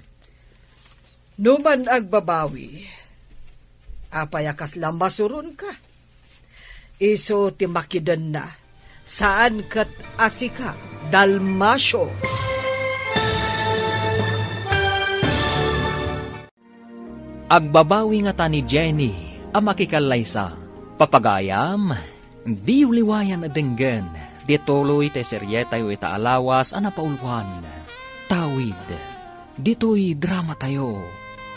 No man agbabawi, apay a kasla masuronka? Isu ti makidenna, saan ket a sika, Dalmacio. Agbabawi ngata ni Jenny a makikallaysa. Papagayam, diyo liwayan a denggen ti tuloy ti serietayo ita a lawas a napauluan, Tawid. Ditoy dramatayo,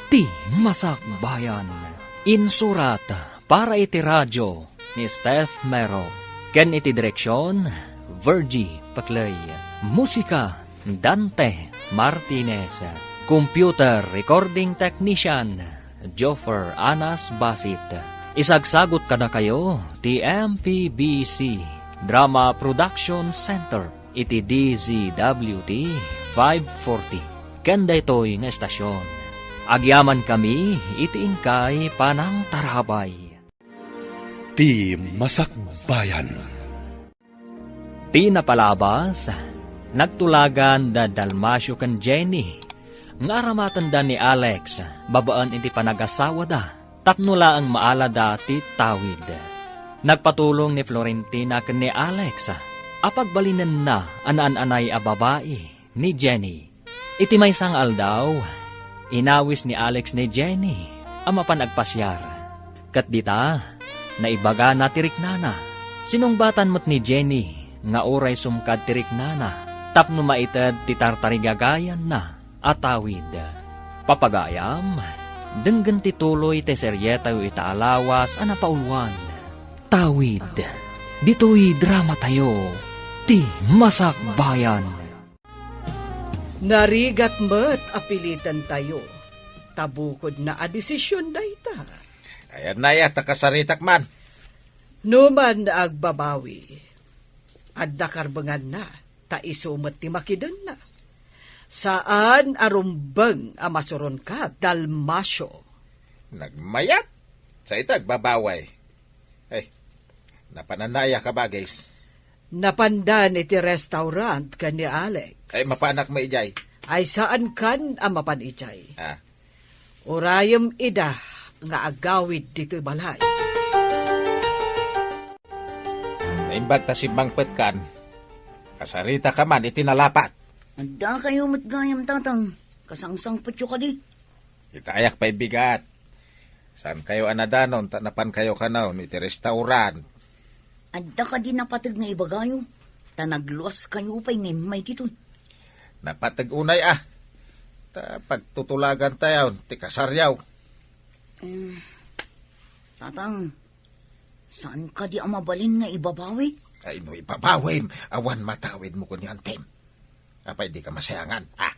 Ti Masakbayan. Insurat para iti radio ni Steph Mero, ken iti direksion, Virgie Paclay. Musika, Dante Martinez. Computer recording technician, Joffer Anas Basit. Isagsagot kadakayo ti M P B C Drama Production Center iti D Z W T five forty. Ken daytoy nga estasion, agyamankami iti inkay panangtarabay. Ti Masakbayan. Ti napalabas, nagtulagan da Dalmacio ken Jenny nga aramatenda ni Alex babaen iti panagasawada tapno laeng maalada ti tawid. Nagpatulong ni Florentina ken ni Alex a pagbalinenna a naan-anay a babai ni Jenny. Iti maysa nga aldaw, inawis ni Alex ni Jenny a mapan agpasiar. Ket dita, naibagana ti riknana. Sinungbatan met ni Jenny nga uray sumkad ti riknana tapno maited ti tartarigagayanna a tawid. Papagayam, denggen ti tuloy ti serietayo ita a lawas a napauluan, Tawid. Ditoy dramatayo, Ti Masakbayan. Narigat met a pilitentayo Ta bukodna a desision dayta. Ayanna aya ta kasaritak man. No man agbabawi, adda karbenganna, ta isu met ti makidenna. Saan a rumbeng a masuronka, Dalmacio. Nagmayat? Sa ita agbabawi? Ay, napananna aya, kabagis? Napandan iti restaurant ken ni Alex. Ay, mapanak met idiay? Ay, saankan a mapan idiay. Ah. Urayem ida nga agawid ditoy balay. Naimbag ta simmangpetkan, kasaritaka man iti nalapat. Addakayo met gayam, Tatang. Kasangsangpetyo kadi? Itayak pay bigat. Saankayo a nadanon ta napankayo kanayon iti restaurant. Adda kadi napateg nga ibagayo, ta nagluaskayo pay nga immay ditoy? Napateg unay a. Ta pagtutulagantayon ti kasaryo. Em, Tatang, saan kadi a mabalin nga ibabawi? Ay, no ibabawim, awan matawidmo kanian, Tim. Apay, dika masayangan, ah?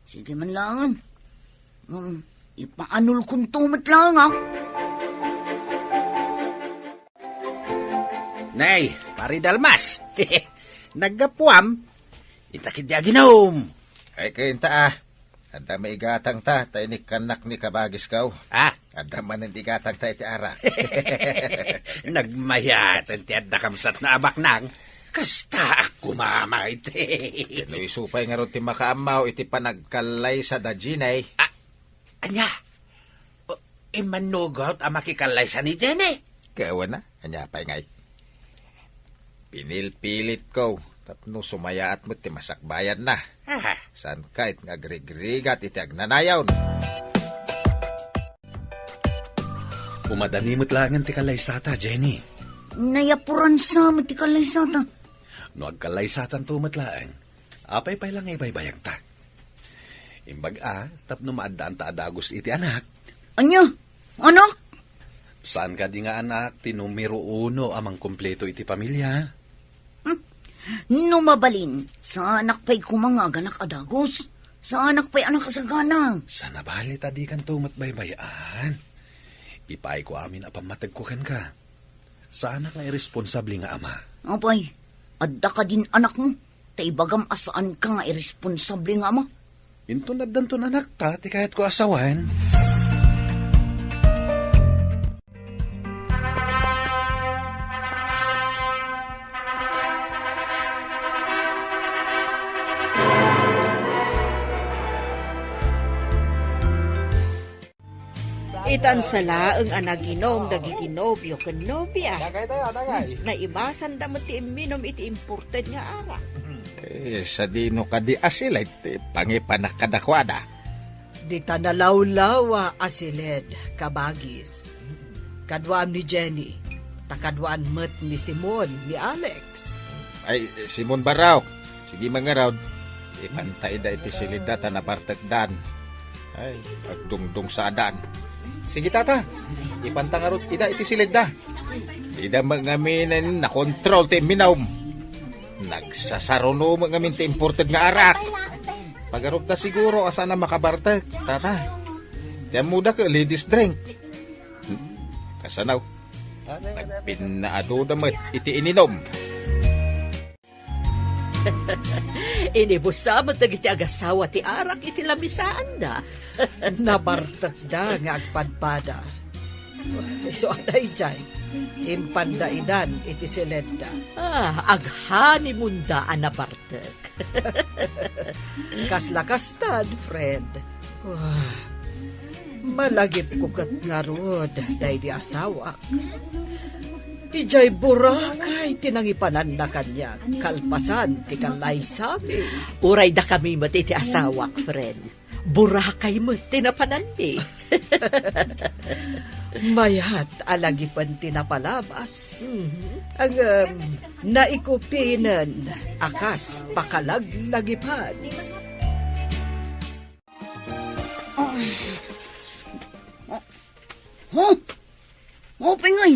Sige man laengen. Um, ipaanulkonto met laeng, ah. Nay, Pari Dalmas. Naggapuam? Inta ketdi aginom. Ay, kayo inta, ah. Adda maigatangta, ta inikkannak ni kabagisko. Ah? Adda manen igatangta iti arak. Nagmayaten ti adda kabsat nga abaknang. Kastaak koma met. Ken no isu pay ngarud ti makaammo iti panagkallaysa da Jenny. Ah, ania? O, immannugot a makikallaysa ni Jenny? Kawana, ania pay ngay? Pinilpilitko tapno sumayaat met ti masakbayanna. Aha. Saan kayat nga agrigrigat iti agnanayon? Umadani met laengen ti kallaysata, Jenny. Nayapuransa met ti kallaysata. No agkallaysatanto met laeng, apay pay la nga ibaybayagta? Imbag a, tapno maaddaanta a dagus iti anak. Ania? Anak? Saan kadi nga anak ti numero uno a mangkumpleto iti pamilia? Hmm. No mabalin, saanak pay koma nga aganak a dagus. Saanak pay a nakasagana. Sanabali ta dikanto met baybay-an. Ipaayko amin a pammategko kenka. Saanak nga irresponsable nga ama. Apay, adda kadin anakmo? Ta ibagam a saanka nga irresponsable nga ama. Inton addanton anakta ti kayatko a sawen. Itan sa laeng a naginom dagiti nobio ken nobia. Dagay tayo, dagay. Naimasanda met ti imminom iti imported nga arak. Eh, sadino kadi a siled ti pangipanak kadakuada? Dita nalawlawa a siled, kabagis. Kaduam ni Jenny, ta kaduaan met ni Simon, ni Alex. Ay, Simon Barraok, sige mangarud. Ipanta ida iti siledda ta nabartekdan. Ay, agdungdung saadan. Sige, tata. Ipanta ngarud ida iti siledda. Ida met ngamin nakontrol ti imminom. Nagsasaruno met ngamin ti imported nga arak. Pagarupta siguro a saan a makabartek, tata. Ti ammoda ket ladies drink. Hmm, kasano? Nagpinnaadoda met iti ininom. Inibusa met dagiti agasawa ti arak iti lamisaanda. Nabartekda nga agpadpada. Isu a daydiay, impanda idan iti siledda. Ah, aghanimonda a nabartek. Kasla kastad, friend. Ah, malagipko ket ngarud daydi asawak. Idiay Boracay ti nangipananna kaniak, kalpasan ti kallaysami. Uray dakami met iti asawak, friend. Boracay met ti napananmi. Mayat a lagipen ti napalabas. Mhm. Ngem, naikupinen a kas pakalaglagipan. Huh? Maupay ngay!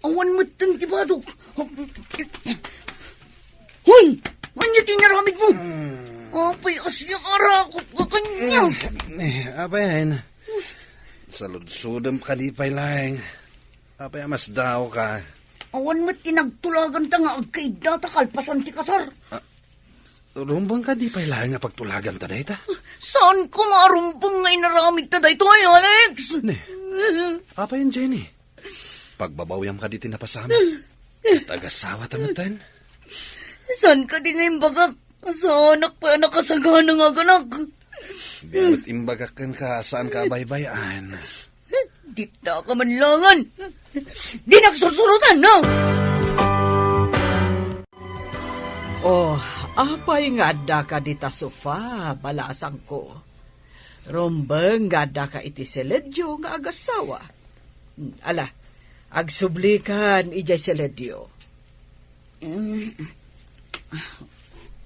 Awan metten ti batok! Hoy! Ania ti inaramidmo? Apay a siya arakop ka kaniak? Eh, apay, Ain? Saludsodem kadi pay laeng. Apay a masdaawka? Awan met ti nagtulaganta nga agkaiddata kalpasan ti kasar. Ah, rumbeng kadi pay laeng nga pagtulaganta dayta? Saanko nga arumbeng nga inaramidta daytoy, Alex? Ne, apay, Jenny? Pagbabawyam kadi ti napasamak? Ket agasawata metten? Saan kadi nga imbagak? Saanak pay a nakasagana nga aganak. Di met imbagak kenka a saanka a baybay-an. Dita ka man langan. Di nagsursurutan, no? Oh, apay nga addaka dita sofa, balasangko? Rumbeng nga addaka iti siledyo nga agasawa. Ala, agsublikan idiay siledyo. Mm.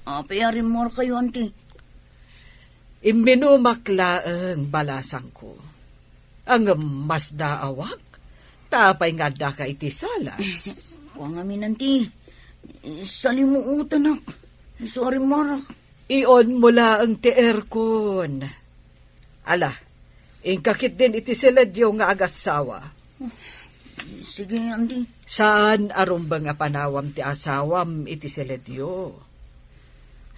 Apay a rimmuarkayo, anti? Imminumak laeng, balasangko. Ngem masdaawak, ta apay nga addaka iti salas? Kua ngamin, anti. Salimuotanak. Isu a rimmuarak. Ionmo laeng ti aircon. Ala, inka ketdin iti siledyo nga agasawa. Sige, anti. Saan a rumbeng a panawam ti asawam iti siledyo.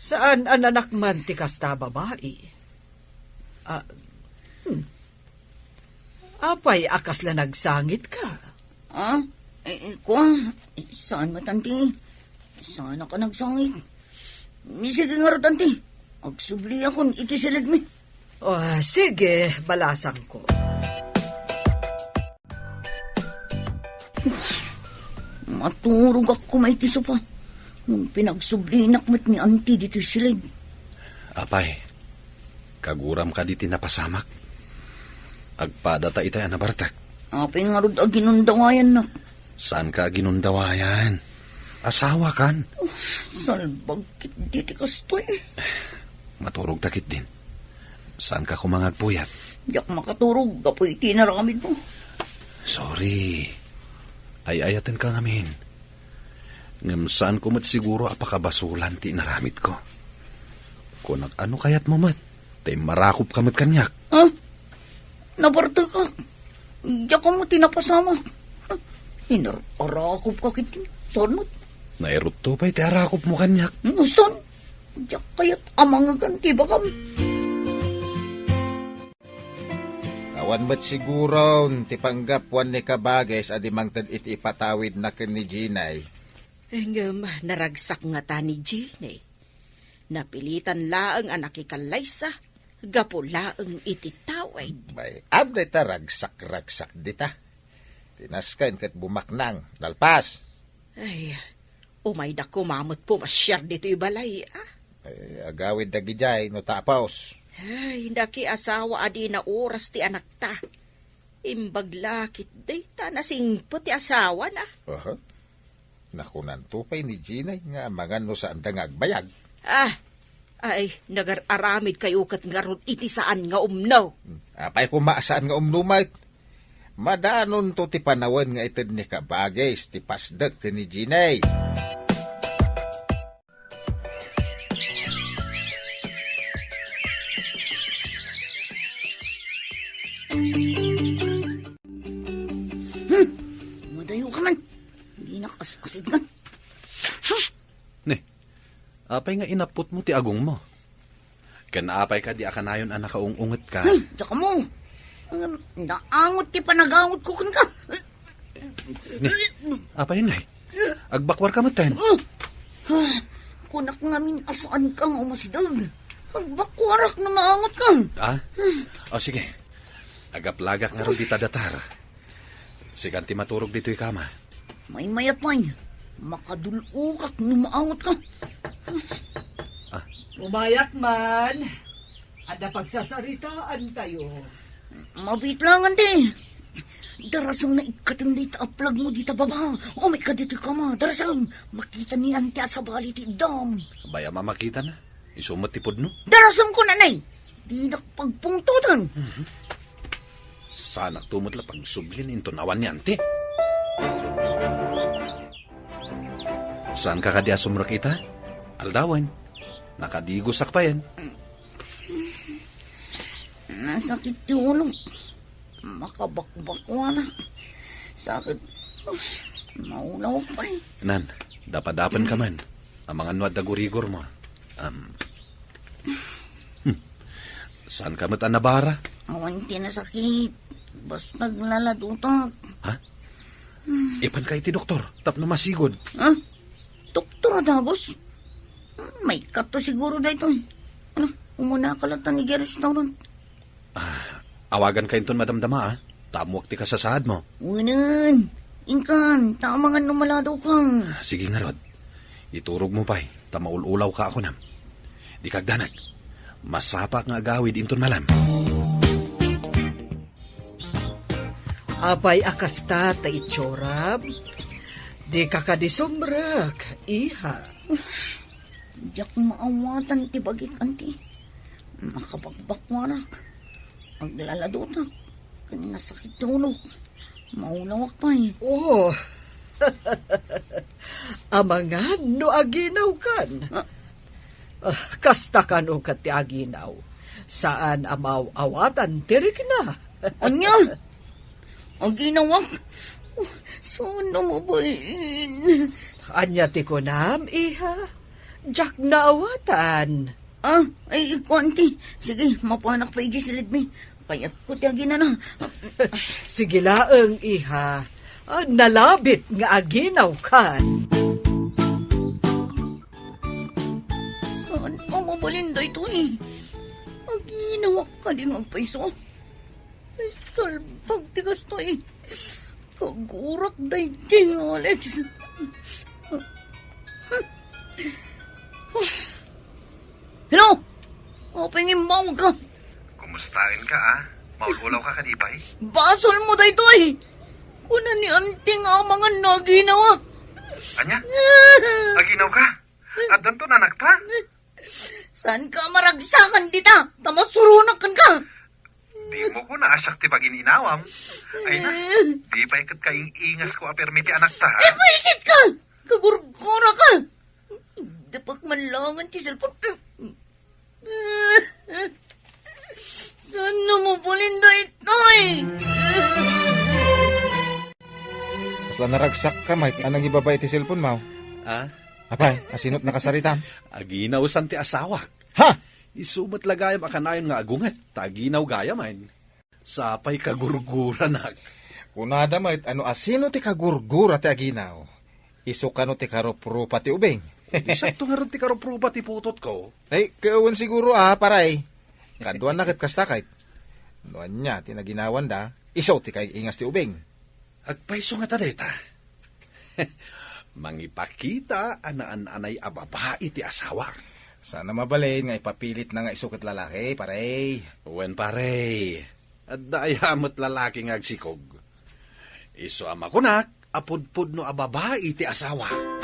Saan a nanakman ti kasta a babai. Ah, hmm. Apay a kasla nagsangitka? Ah? Eh, eh, kua? Saan met, anti? Saanak a nagsangit. Sige ngarud, anti. Agsubliakon iti siledmi. Oh, sige, balasangko. Maturogak koma iti sofa. Ngem pinagsublinak met ni anti ditoy siled. Apay, kaguram kadi ti napasamak? Agpadata itay a nabartek. Apay ngarud a ginundawayannak? Saanka a ginundawayan? Asawakan. Oh, salbag ketdi ti kastoy. Maturogta ketdin. Saanka koma nga agpuyat? Diak makaturog gapu iti inaramidmo. Sorry. Ay-ayatenka ngamin. Ngem saanko met siguro a pakabasolan ti inaramidko. Kunak, ano kayatmo met? Ta immarakopka met kaniak. Ah? Nabartekak. Diak ammo ti napasamak. Inar-arakopka ketdi. Saan met? Nairutto pay ti arakopmo kaniak. Nguston, diak kayat a mangegan ti ibagam. Awan met siguron ti panggapuan ni Kabagis a di mangted iti ipatawidna ken ni Jinay. Ngem naragsak ngata ni Jinay. Napilitan laeng a nakikallaysa gapu laeng iti tawid. Bay-am dayta ragsak-ragsak dita. Ti nasken ket bumaknang, nalpas. Ay, umayda koma met pumasiar ditoy balay, a. Eh, agawid dagidiay no tapos. Ay, nakiasawa a dina oras ti anakta. Imbag la ketdi ta nasingpet ti asawana. Aha. Nakunanto pay ni Jinay nga amangan no saanda nga agbayag. Ah, ay, nagar-aramidkayo ket ngarud iti saan nga umno. Hmm, apay koma a saan nga umno met? Madanonto ti panawen nga ited ni Kabagis ti pasdek ken ni Jinay. Hmm, madayo ka man. Dinak as-asidngan. Hmm. Ne, apay nga inapputmo ti agongmo? Ken apay kadi a kanayon a nakaung-ungetka? Hmm, diak ammo. Ngem naangot ti panagangotko kenka. Ne, apay ngay? Agbakuarka metten? Ah, kunak ngamin a saanka nga umasideg. Agbakuarak no maangotka. Ah? O sige. Agaplagak ngarud dita datar. Sikan ti maturog ditoy kama. Maymayat pay. Makadul-okak no maangotka. Ah. Umayak man. Adda pagsasaritaantayo. Mabiit lang, anti. Darasem nga ikkaten dayta a plagmo dita baba. Umayka ditoy kama, darasem. Makita ni anti a sabali ti iddam. Bay-am a makitana. Isu met ti pudno. Darasem ko, nanay. Dinak pagpungtotan. Mhm. Saanakto met la pagsublin inton awan ni anti. Saanka kadi a sumrekita? Aldawen. Nakadigosak payen. Nasakit ti ulo. Makabakbakwanak. Sakit. Maulawak pay. Nan, dapadapen ka man. Amangan no adda gurigor mo. Um, hmm. Saan ka met a nabara? Awan ti nasakit. Basta aglaladotak. Ha? Ipan ka iti doktor, tapno masigud. Ha? Doktor a dagus? May kato siguro daytoy. Ano, umuna ka latta iti restaurant. Ah, awagan ka inton madamdama, ah. Ta ammoak ti kasasaad mo. Unan, inkan, ta amangan no malado ka. Sige ngarud. Iturog mo pay, ta maul-ulaw ka ako nam. Di kagdanag. Masapa nga agawid inton malam. Apay a kasta ta itsuram? Di ka kadi sumrek, iha. Diak maawatan ti bagik, anti. Makabakbakwarak. Aglaladotak. Ken nasakit ti ulok. Maulawak pay. Oh. Amangan no aginawkan. Ah. Ah, kasta kano ket ti aginaw. Saan a maaw-awatan ti rikna. Ania? Aginawak? Oh, saan a mabalin? Ania ti kunam, iha? Diak naawatan. Ah, ay, kuan ti. Sige, mapanak pa iti silidmi. Kayatko ti aginana. Sige laeng, iha. Ah, nalabit nga aginawkan. Saan a mabalin daytoy? Aginawak kadi nga agpayso? Ay, salbag ti kastoy. Kagurak daydi nga Alex. Hello? Apay nga immawag ka? Kumustaen ka, ah? Maul-ulaw ka kadi pay? Basol mo daytoy! Kuna ni Auntie nga amangan no aginawak. Ania? Aginaw ka? Addanto nanakta? Saan ka maragsakan dita? Ta masuronak kenka. Di mo ko naasiak ti pag-ininawam. Ay na, di pay ket kaing-ingas ko a permi ti anakta, ha? Eh, buisit ka! Kagurgura ka! Dapak man langan ti cellphone. Saan na mo pulin daytoy? Kasla naragsak ka, Mike, a nangibaba iti cellphone mo. Ah? Apay, asino't nakasaritam? Aginaw san ti asawak. Ha? Isu met la gayam a kanayon nga agunget, ta aginaw gayam, ay. Sapay kagurguranak. Kunada met, ano, asino ti kagurgura ti aginaw? Isu kano ti karuprupa ti ubing? Di siak to ngarud ti karuprupa ti putotko. Ay, kawan siguro, ah, paray. Kaduanna ket kasta kayt. No ania ti naginawanda, isu ti kaing-ingas ti ubing. Agpayso ngata dayta. Mangipakita a naan-anay a babai ti asawa. Saan a mabalin nga ipapilitna nga isu ket lalaki, pare. Wen, pare. Adda aya met lalaki nga agsikog. Isu a makunak a pudpudno a babai ti asawa.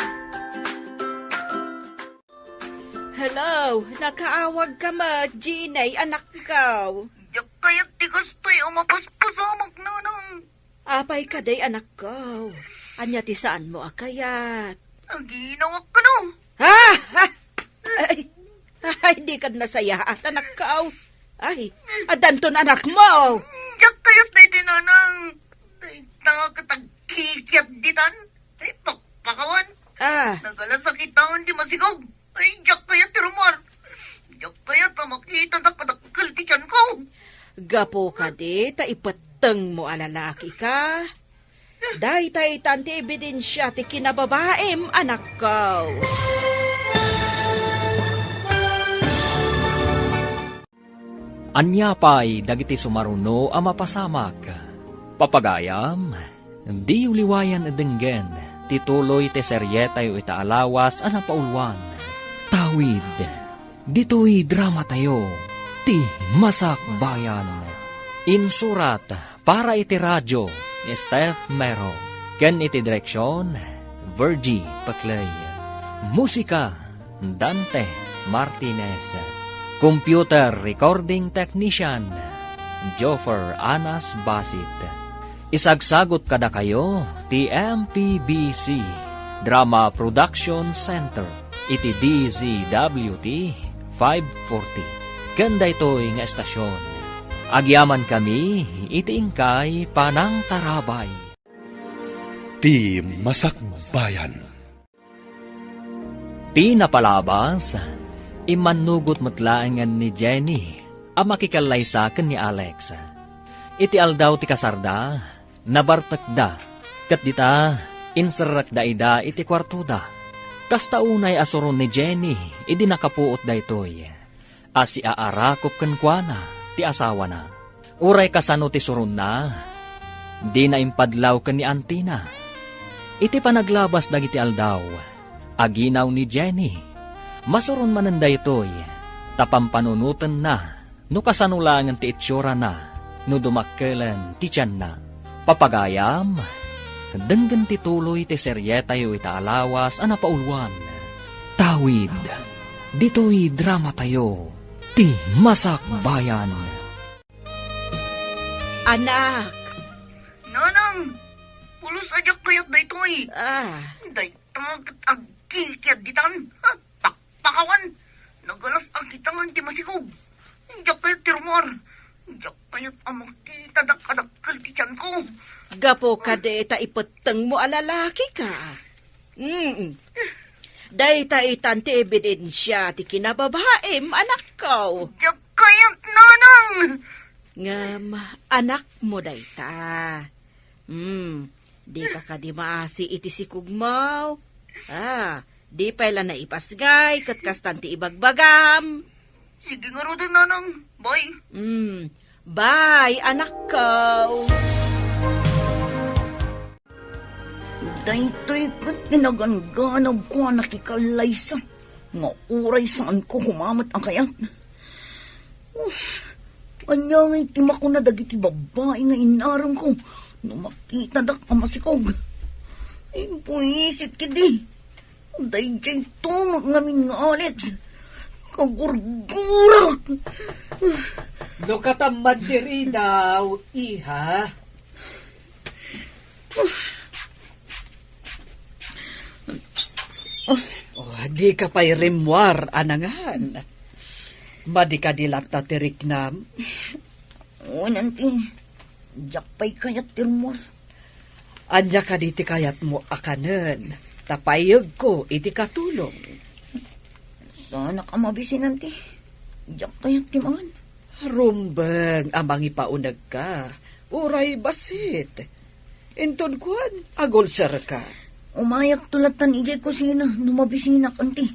Hello, nakaawag ka met, Jeannie, anakko. Diak kayat ti kastoy a mapaspasamak, nanang. Apay kadi, anakko? Ania ti saanmo a kayat? Aginawak kano. Ha? Ha? Ay, ay, di kad nasayaat, anakko. Ay, addanton anakmo. Diak kayat daydi, nanang. Dayta ket agkikiat ditan. Ay, pakpakawan. Ah. Nagalasakitan ti masikog. Ay, diak kayat ti rummuar. Diak kayat a makita da kadakkel ti tianko. Gapu kadi ta ipettengmo a lalaki ka. Daytaytan ti ebidensia ti kinababaim, anakko. Ania pay dagiti sumaruno a mapasamak? Papagayam, diyo liwayan a denggen ti tuloy ti serietayo ita a lawas a napauluan. Tawid. Ditoy dramatayo, ti Masakbayan. Insurat para iti radio ni Steph Mero, ken iti direksion, Virgie Paclay. Musika, Dante Martinez. Computer recording technician, Joffer Anas Basit. Isagsagut kadakayo ti M P B C Drama Production Center iti D Z W T five forty. Ken daytoy nga estasion, agyamankami iti inkay panangtarabay. Ti Masakbayan. Ti napalabas, immannugot met laengen ni Jenny a makikallaysa ken ni Alex. Iti aldaw ti kasarda, nabartekda, ket dita, inserrekda ida iti kuartoda. Kasta unay a suron ni Jenny idi nakapuot daytoy a siaarakop kenkuana ti asawana. Uray kasano ti suronna, dina impadlaw ken ni antina. Iti panaglabas dagiti aldaw, aginaw ni Jenny. Masuron manen daytoy, ta pampanunotenna no kasano laengen ti itsurana no dumakkelen ti tianna. Papagayam, denggen ti tuloy ti serietayo ita a lawas a napauluan. Tawid, ditoy dramatayo, Ti Masakbayan. Anak! Nanang! Pulos a diak kayat daytoy! Ah. Dayta ket agkikiad ditan! Ha? Pakpakawan! Nagalas a kitangan ti masikog! Diak kayat ti rummuar! Diak kayat a makitadak a dakkel ti tianko! Gapu kadi ta ipettengmo a lalaki ka. Mm. Dayta itan ti ebidensia ti kinababaim, anakko. Diak kayat, Nanang! Ngem, anakmo dayta. Hmm, dika kadi maasi iti sikugmo? Ah, di pay la naipasgay ket kastan ti ibagbagam. Sige ngaruden, Nanang. Bye. Hmm, bye, anakko. Daytoy ket ti naganganabko a nakikallaysa nga uray saanko koma met a kayat. Ania ngay ti makuna dagiti babbai nga inaremko no makitadak a masikog? Imbuisit ketdi. Daydiay tumeng ngamin nga Alex. Kagurgurak. No katamman ti ridaw, iha. Oh, dika pay rimmuar a nangan. Madi kadi latta ti riknam? Wen, Auntie. Diak pay kayat ti rummuar. Ania kadi ti kayatmo a kanen? Ta paiyegko iti katulong. Saanak a mabisin, Auntie. Diak kayat ti mangan. Rumbeng a mangipaunegka, uray bassit. Inton kuan, agulserka. Umayakto lattan idiay kusina no mabisinak, Auntie.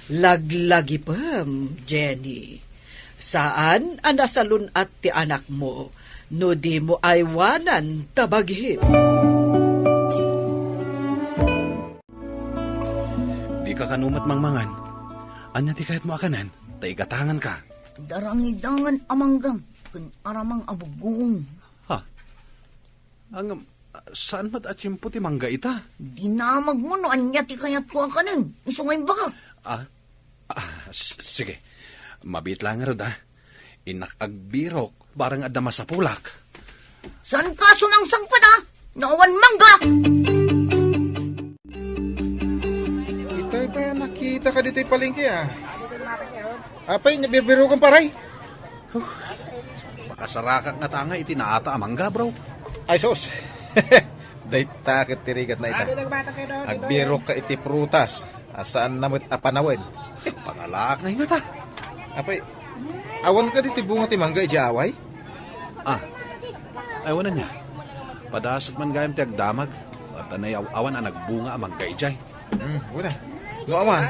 Laglagipem, Jenny. Saan a nasalun-at ti anakmo no dimo aywanan ta baghim. Dika kano met mangmangan. Ania ti kayatmo a kanen? Ta igatanganka. Darangidangan a mangga ken aramang a buggoong. Ha? Ngem, saan met a tiempo ti mangga ita? Dinamagmo no ania ti kayatko a kanen, isu nga imbagak. Ah? Ah, s-, sige. Mabiit laeng ngarud, ah. Innak agbirok, barang adda masapulak. Saanka sumangsangpet, ah? No awan mangga! Itay pay a nakitaka ditoy palengke, ah. Apay, nabirbirokan, paray? Huh. Makasarakak ngata nga iti naata a mangga, bro. Ay, sus. Dayta ket ti rigatna ita. Agbirokka iti prutas a saanna met a panawen. Pangalaak ngay ngata. Apay, awan kadi ti bunga ti mangga idiay away? Ah, ay, awan ania. Padasek man gayam ti agdamag. Ta nayaw-awan a nagbunga a mangga idiay. Hmm, wen a. No awan,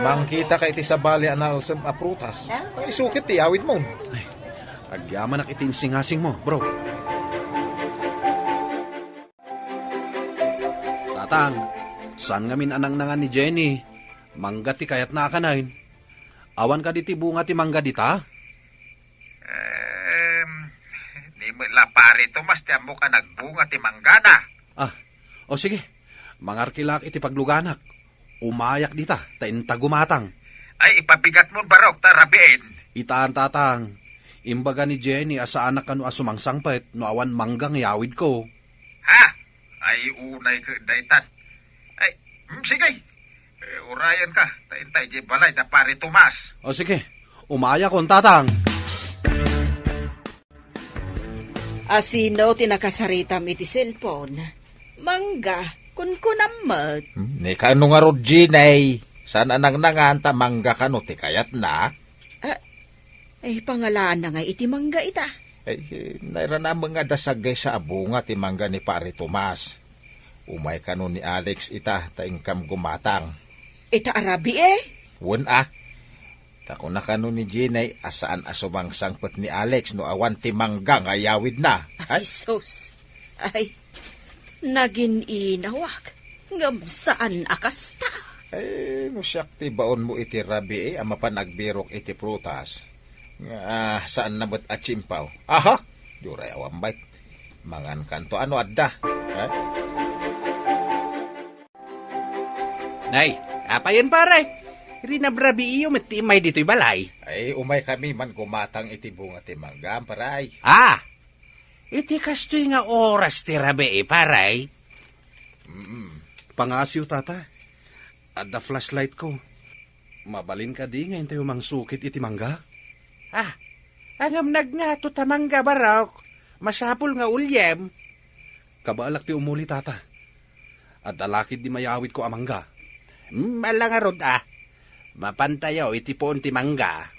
mangkitaka iti sabali a nalsem a prutas. Ay, isukit ti awidmo. Ay, agyamanak iti insingasingmo, bro. Tatang, saan ngamin a nangnangan ni Jenny? Mangga ti kayatna a kanen. Awan kadi ti bunga ti mangga dita? Em, di met la pare Tomas ti ammok a nagbunga ti manggana. Ah, o sige. Mangarkilaak iti pagluganak. Umayak dita, ta inta gumatang. Ay, ipabigatmon barok ta rabiin. Itan, tatang. Imbaga ni Jenny a saanak kano a sumangsangpet no awan mangga nga iyawidko. Ha? Ay, unay ket daytan. Ay, mm, sige. Eh, urayenka, ta inta idiay balay da Pare Tomas. O sige, umayakon, Tatang. Asino ti nakasaritam iti cellphone? Mangga, kunkunam met. Hmm, ni kano ngarud, Jenny? Saan a nangnangan ta mangga kano ti kayatna? Ah, eh, pangalaanna nga iti mangga ita? Ay, eh, nairana met nga adda saggaysa a bunga ti mangga ni Pare Tomas. Umay kano ni Alex ita, ta inkam gumatang. Ita a rabii, eh? Wen a. Ta kuna kano ni Jenny a saan a sumangsangpet ni Alex no awan ti mangga nga iyawidna. Ay, sus. Ay, nagin-inawak. Ngem saan a kasta. Ay, no siak ti baonmo iti rabii a mapan agbirok iti prutas, nga, ah, saanna met a tsimpaw. Aha! Diyoray awan bay. Mangankanto ano adda. Ha? Nay, apayen, pare? Rinabrabiiyo met ti immay ditoy balay. Ay, umay kami man gumatang iti bunga ti mangga, pare. Ah! Iti kastoy nga oras ti rabii, pare? Mm. Pangasiw, tata. Adda flashlight ko. Mabalin kadi nga intayo mangsukit iti mangga? Ah, ngem nagngato ta mangga, barok. Masapul nga uliem. Kabaelak ti umuli, tata. Adda lakid di mayawidko a mangga. Hmm, ala ngarud a. Mapantayo iti puon ti mangga.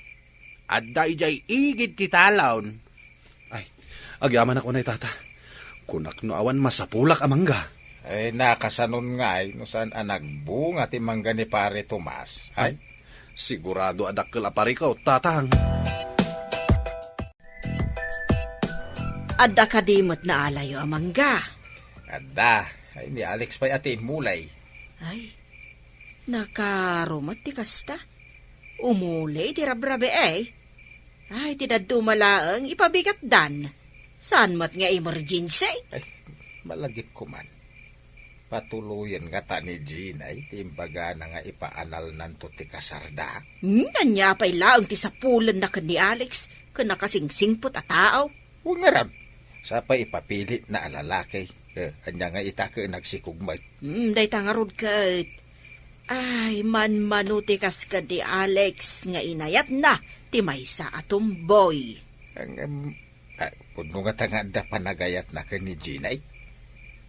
Adda idiay igid ti talon. Ay, agyamanak unay, tata. Kunak no awan masapulak a mangga. Ay, nakasanon ngay no saan a nagbunga ti mangga ni Pare Tomas. Ay? Ay, sigurado a dakkel a parikaw, tatang. Adda kadi met naalayo a mangga? Adda. Ay, ni Alex pay a ti immuli. Ay, nakaro met ti kasta. Umuli ti rabrabii, eh. Ay, ti dadduma laeng ipabigatdan. Saan met nga emergency? Ay, malagipko man. Patuloyen ngata ni Jenny ti imbagana nga ipaanalnanto ti kasarda. Hmm, ania pay laeng ti sapulenna ken ni Alex ken nakasingsingpet a tao? Wen ngarud, sapay ipapilitna a lalaki. Eh, ania nga ita ket nagsikog met? Hmm, dayta ngarud ket. Ay, manmano ti kas ken ni Alex nga inayatna ti maysa a tomboy. Ang, em, Ah, pudno ngata nga adda panagayatna ken ni Jenny.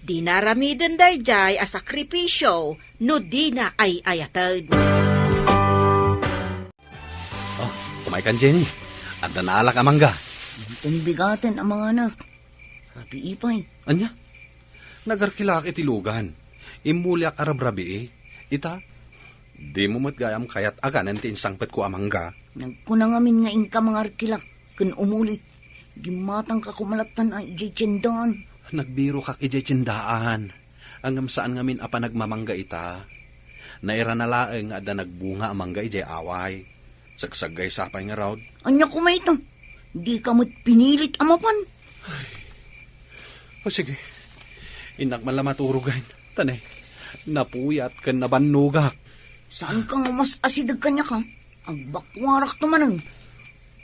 Dina aramiden daydiay a sakripisio no dina ay-ayaten. Oh, umaykan, Jenny. Adda naalak a mangga. Inton bigaten a manganak. Rabii pay. Ania? Nagarkilaak iti lugan. Immuliak a rabrabii. Ita, dimo met gayam kayat aganen ti insangpetko a mangga. Nagkuna ngamin nga inka mangarkilak ken umuli. Gimmatangka koma lattan a idiay tiendaan. Nagbirokak idiay tiendaan. Ngem saan ngamin a panagmamangga ita. Nairana laeng nga adda nagbunga a mangga idiay away. Sagsaggaysa pay ngarud. Ania koma ita? Dika met pinilit a mapan? O sige. Innak man la maturog, Hen. Ta ne, napuyat ken nabannogak. Saanka nga mas asideg kaniak, a? Agbakuarakto manen.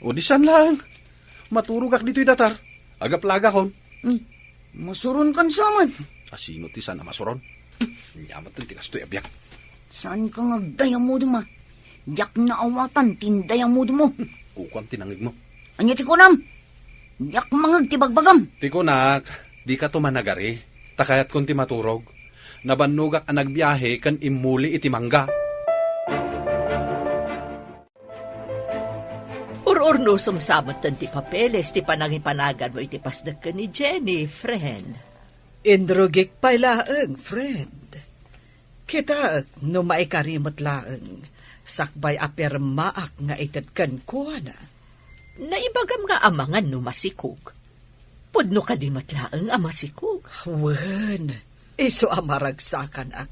O di saan laeng. Maturogak ditoy datar. Agaplagakon. Hmm. Masuronkan sa met. Asino ti saan a masuron? Ania met ti kastoy a biag. Saanka nga agdayamudem, a? Diak naawatan ti indayamudemmo. Kukuam ti nangngegmo. Ania ti kunam? Diak mangngeg ti bagbagam. Ti kunak, dikato managari. Ta kayatkon ti maturog. Nabannogak a nagbiahe ken immuli iti mangga. Ur-urnosem sa metten ti papeles ti panangipanaganmo iti pasdek ken ni Jenny, friend. Inrugik pay laeng, friend. Kitaek no maikari met laeng, sakbay a pirmaak nga ited kenkuana. Naibagam nga amangan no masikog. Pudno kadi met laeng a masikog? Wen, isu a maragsakanak.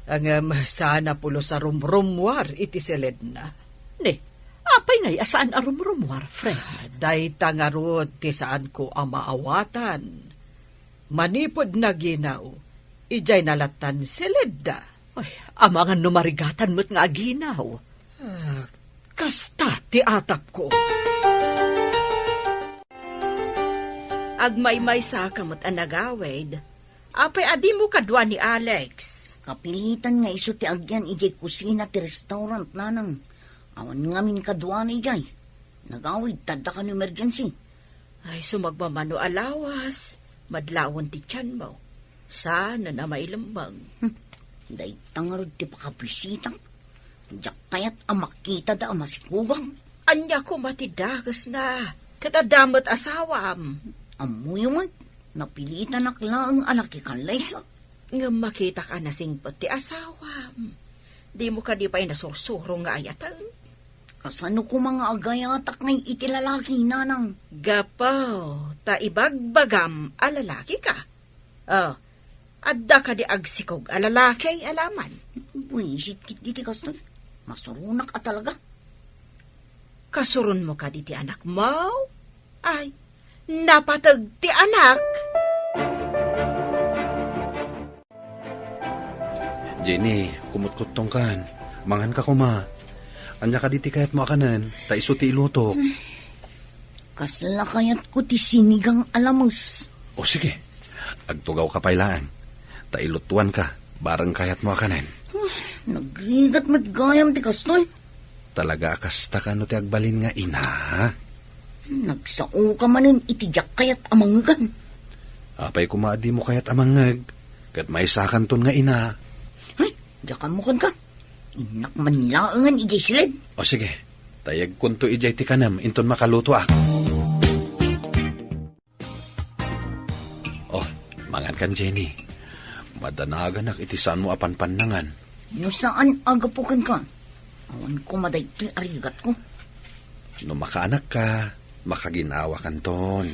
Ngem saan a pulos a rumrummuar iti siledna. Ne, apay ngay a saan a rumrummuar, friend? Dayta ngarud ti saanko a maawatan. Manipud naginaw, idiay nalattan siledda. Ay, amangan no marigatan met nga aginaw. Ah, kasta ti atapko. Agmaymaysaka met a nagawid. Apay a dimo kadua ni Alex? Kapilitan nga isu ti agyan idiay kusina ti restaurant, nanang. Awan ngamin kaduana idiay. Nagawid, tadda kan emergency. Ay, sumagmamano a lawas, madlawan ti tianmo. Saan a mailemmeng. Hmm. Dayta ngarud ti pakabisitak. Diak kayat a makitada a masikugang. Ania koma ti dakesna? Ket adda met asawam. Ammoyo met, napilitanak laeng a nakikallaysa. Ngem makitak a nasingpet ti asawam. Dimo kadi pay nasursuro nga ayaten? Kasano koma nga agayatak ngay iti lalaki, nanang? Gapu ta ibagbagam a lalaki ka. Oh, adda kadi agsikog a lalaki a laman? Buisit ketdi ti kastoy. Masuronak a talaga. Kasuronmo kadi ti anakmo? Ay, napateg ti anak. Jenny, kumutkuttongkan. Manganka koma. Ania kadi ti kayatmo a kanen? Ta isu ti ilutok. Kasla kayatko ti sinigang a lames. O sige, agtugawka pay laeng. Ta ilutuanka, bareng kayatmo a kanen. Nagrigat met gayam ti kastoy. Talaga a kasta kano ti agbalin nga ina? Nagsaoka manen iti diak kayat a mangngegan. Apay koma a dimo kayat a mangngeg, ket maysakanton nga ina. Ay, diak ammo kenka. Innak man laengen idiay siled. O sige, tayegkonto idiay ti kanem inton makalutoak. Oh, mangankan, Jenny. Madanaganak iti saanmo a panpannangan. No saan a gapu kenka, awan koma daytoy a rigatko. No makaanakka, makaginawakanton.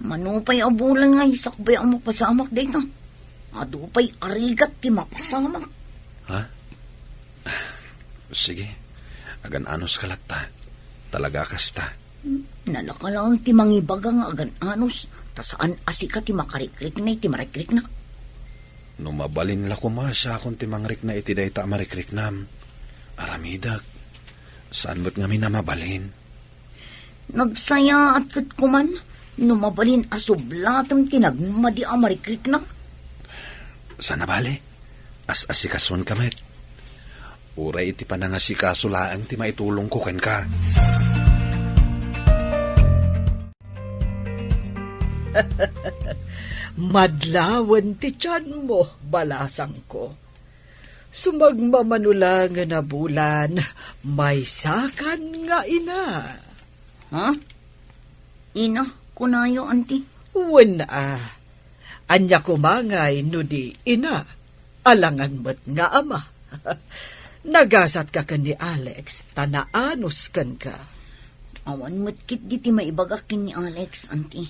Mano pay a bulan nga sakbay a mapasamak dayta. Adu pay a rigat ti mapasamak. Ha? Sige, agan-anos ka latta. Talaga a kasta. Nalaka laeng ti mangibaga nga agan-anos, ta saan a sika ti makarikrikna iti marikriknak. No mabalin la koma, siakon ti mangrikna iti dayta a marikriknam. Aramidek. Saan met ngamin a mabalin. Nagsayaat ket kuman, no mabalin a sublatem ti nagmadi a marikriknak. Saan a bale, as-asikasuenka met. Uray iti panangasikaso laeng ti maitulongko kenka. Madlawen ti tianmo, balasangko. Sumagmamano laengen a bulan, maysakan nga ina. Ha? Ina, kunayo, anti? Wen a. Ania koma ngay no di ina? Alangan met nga ama. Nagasatka ken ni Alex, ta naanos kenka. Awan met ketdi ti maibagak ken ni Alex, anti.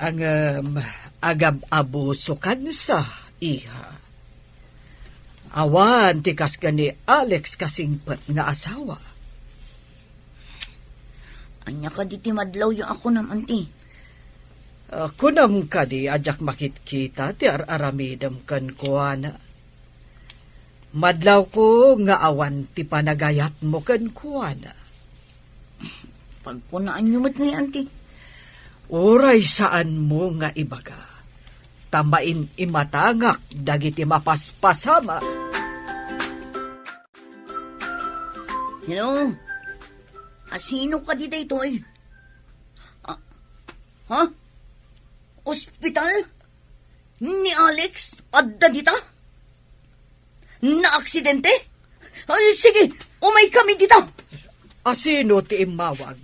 Ngem, agab-abusokansa, iha. Awan ti kas ken ni Alex kasingpet nga asawa. Ania kadi ti madlawyo a kunam, anti? Ah, kunam kadi a diak makitkita ti ar-aramidem kenkuana? Madlawko nga awan ti panagayatmo kenkuana. Pagkunaanyo met ngay, anti. Uray saanmo nga ibaga, ta main-imatangak dagiti mapaspasamak. Hello? Asino kadi daytoy? Ah, ha? Ospital? Ni Alex? Adda dita? Naaksidente? Ay, sige, umay kami dita. Asino ti immawag?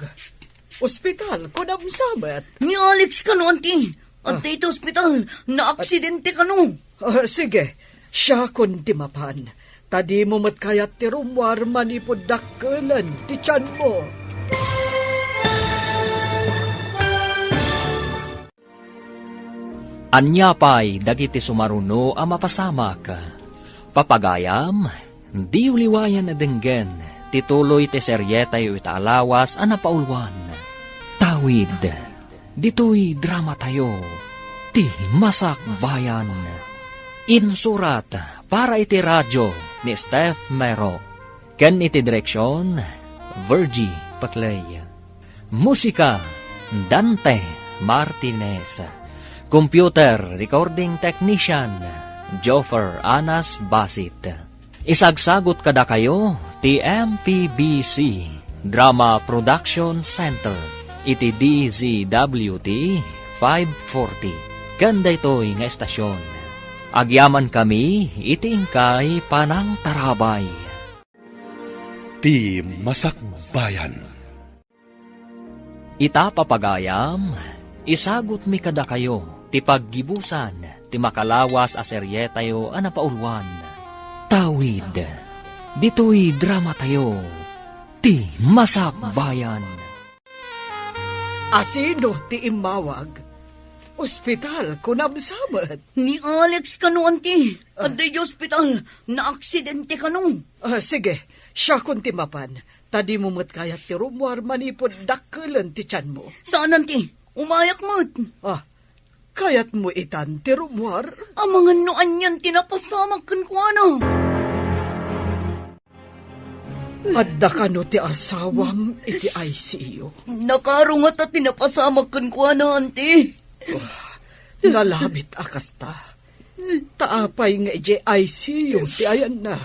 Ospital, kunam sa met. Ni Alex kano, anti. Adda iti ospital, naaksidente kano. Ah, sige, siakon ti mapan. Ta dimo met kayat ti rummuar manipud dakkelen ti tianmo. Ania pay dagiti sumaruno a mapasamak? Papagayam, diyo liwayan a denggen ti tuloy ti serietayo ita a lawas a napauluan. Tawid, ditoy dramatayo, ti Masakbayan. Insurat para iti radio ni Steph Mero. Ken iti direksion, Virgie Paclay. Musika, Dante Martinez. Computer recording technician, Joffer Anas Basit. Isagsagut kadakayo ti M P B C Drama Production Center iti D Z W T five forty ken daytoy nga estasion. Agyamankami iti inkay panangtarabay. Ti Masakbayan. Ita, papagayam, isagutmi kadakayo ti paggibusan ti makalawas a serietayo a napauluan. Tawid, ditoy dramatayo, Ti Masakbayan. Asino ti immawag? Ospital, kunam sa met. Ni Alex kano, anti. Ah. Adda idiay ospital, naaksidente kano. Ah, sige, siakon ti mapan. Ta dimo met kayat ti rummuar manipud dakkelen ti tianmo. Saan, anti. Umayak met. Ah, kayatmo itan ti rummuar? Amangan no anian ti napasamak kenkuana. Adda kano ti asawam iti I C U? Nakarungat a ti napasamak kenkuana, anti. Nalabit a kasta. Ta apay nga idiay I C U ti ayanna?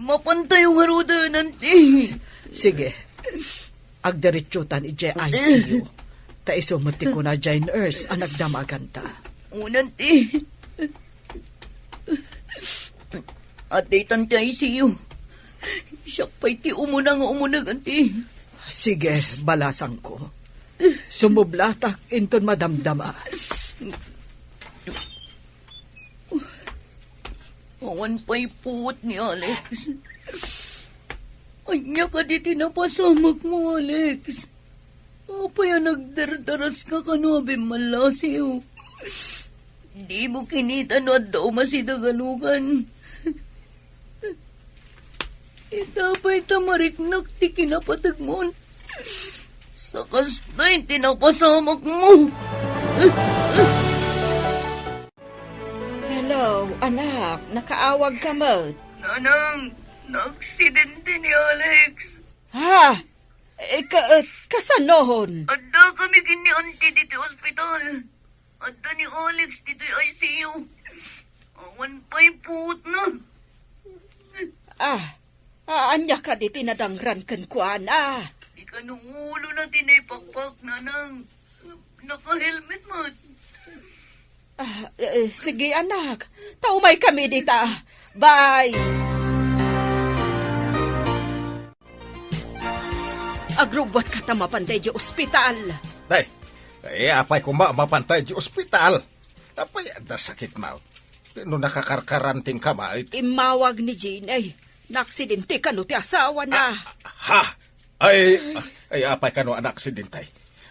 Mapantayo ngaruden, anti. Sige. Agdiretsotan idiay I C U. Ta isu met ti kuna diay nurse a nagdamaganta. Wen, anti. Adda itan ti I C U. Siak pay ti umuna nga umuneg, anti. Sige, balasangko. Sumublatak inton madamdama. Awan pay puot ni Alex. Ania kadi ti napasamakmo, Alex? Apay a nagdardaras ka kano a bimmallasiw? Dimo kinita no adda umasideg a lugan. Ita pay ta mariknak ti kinapategmon. Sakastay ti napasamakmo. Hello, anak. Nakaawag ka met. Nanang, naaksidente ni Alex. Ha? Eh, ka-, eh, kasanon? Adda kami ken ni Auntie ditoy ospital. Adda ni Alex ditoy I C U. Awan pay puotna. Ah, ah, ania kadi ti nadangran kenkuana? Di kano ulona ti naipakpak, Nanang. Naka-helmet met. Ah, eh, sige, anak. Ta umaykami dita. Bye. Agrubbuatka ta mapanta idiay ospital. Day, eh, apay koma mapanta idiay ospital? Apay adda sakitmo? No nakakarkaranting ka met? Immawag ni Jean, ay. Naaksidente kano ti asawana. Ah, ha? Ay, ay, apay kano a naaksidente?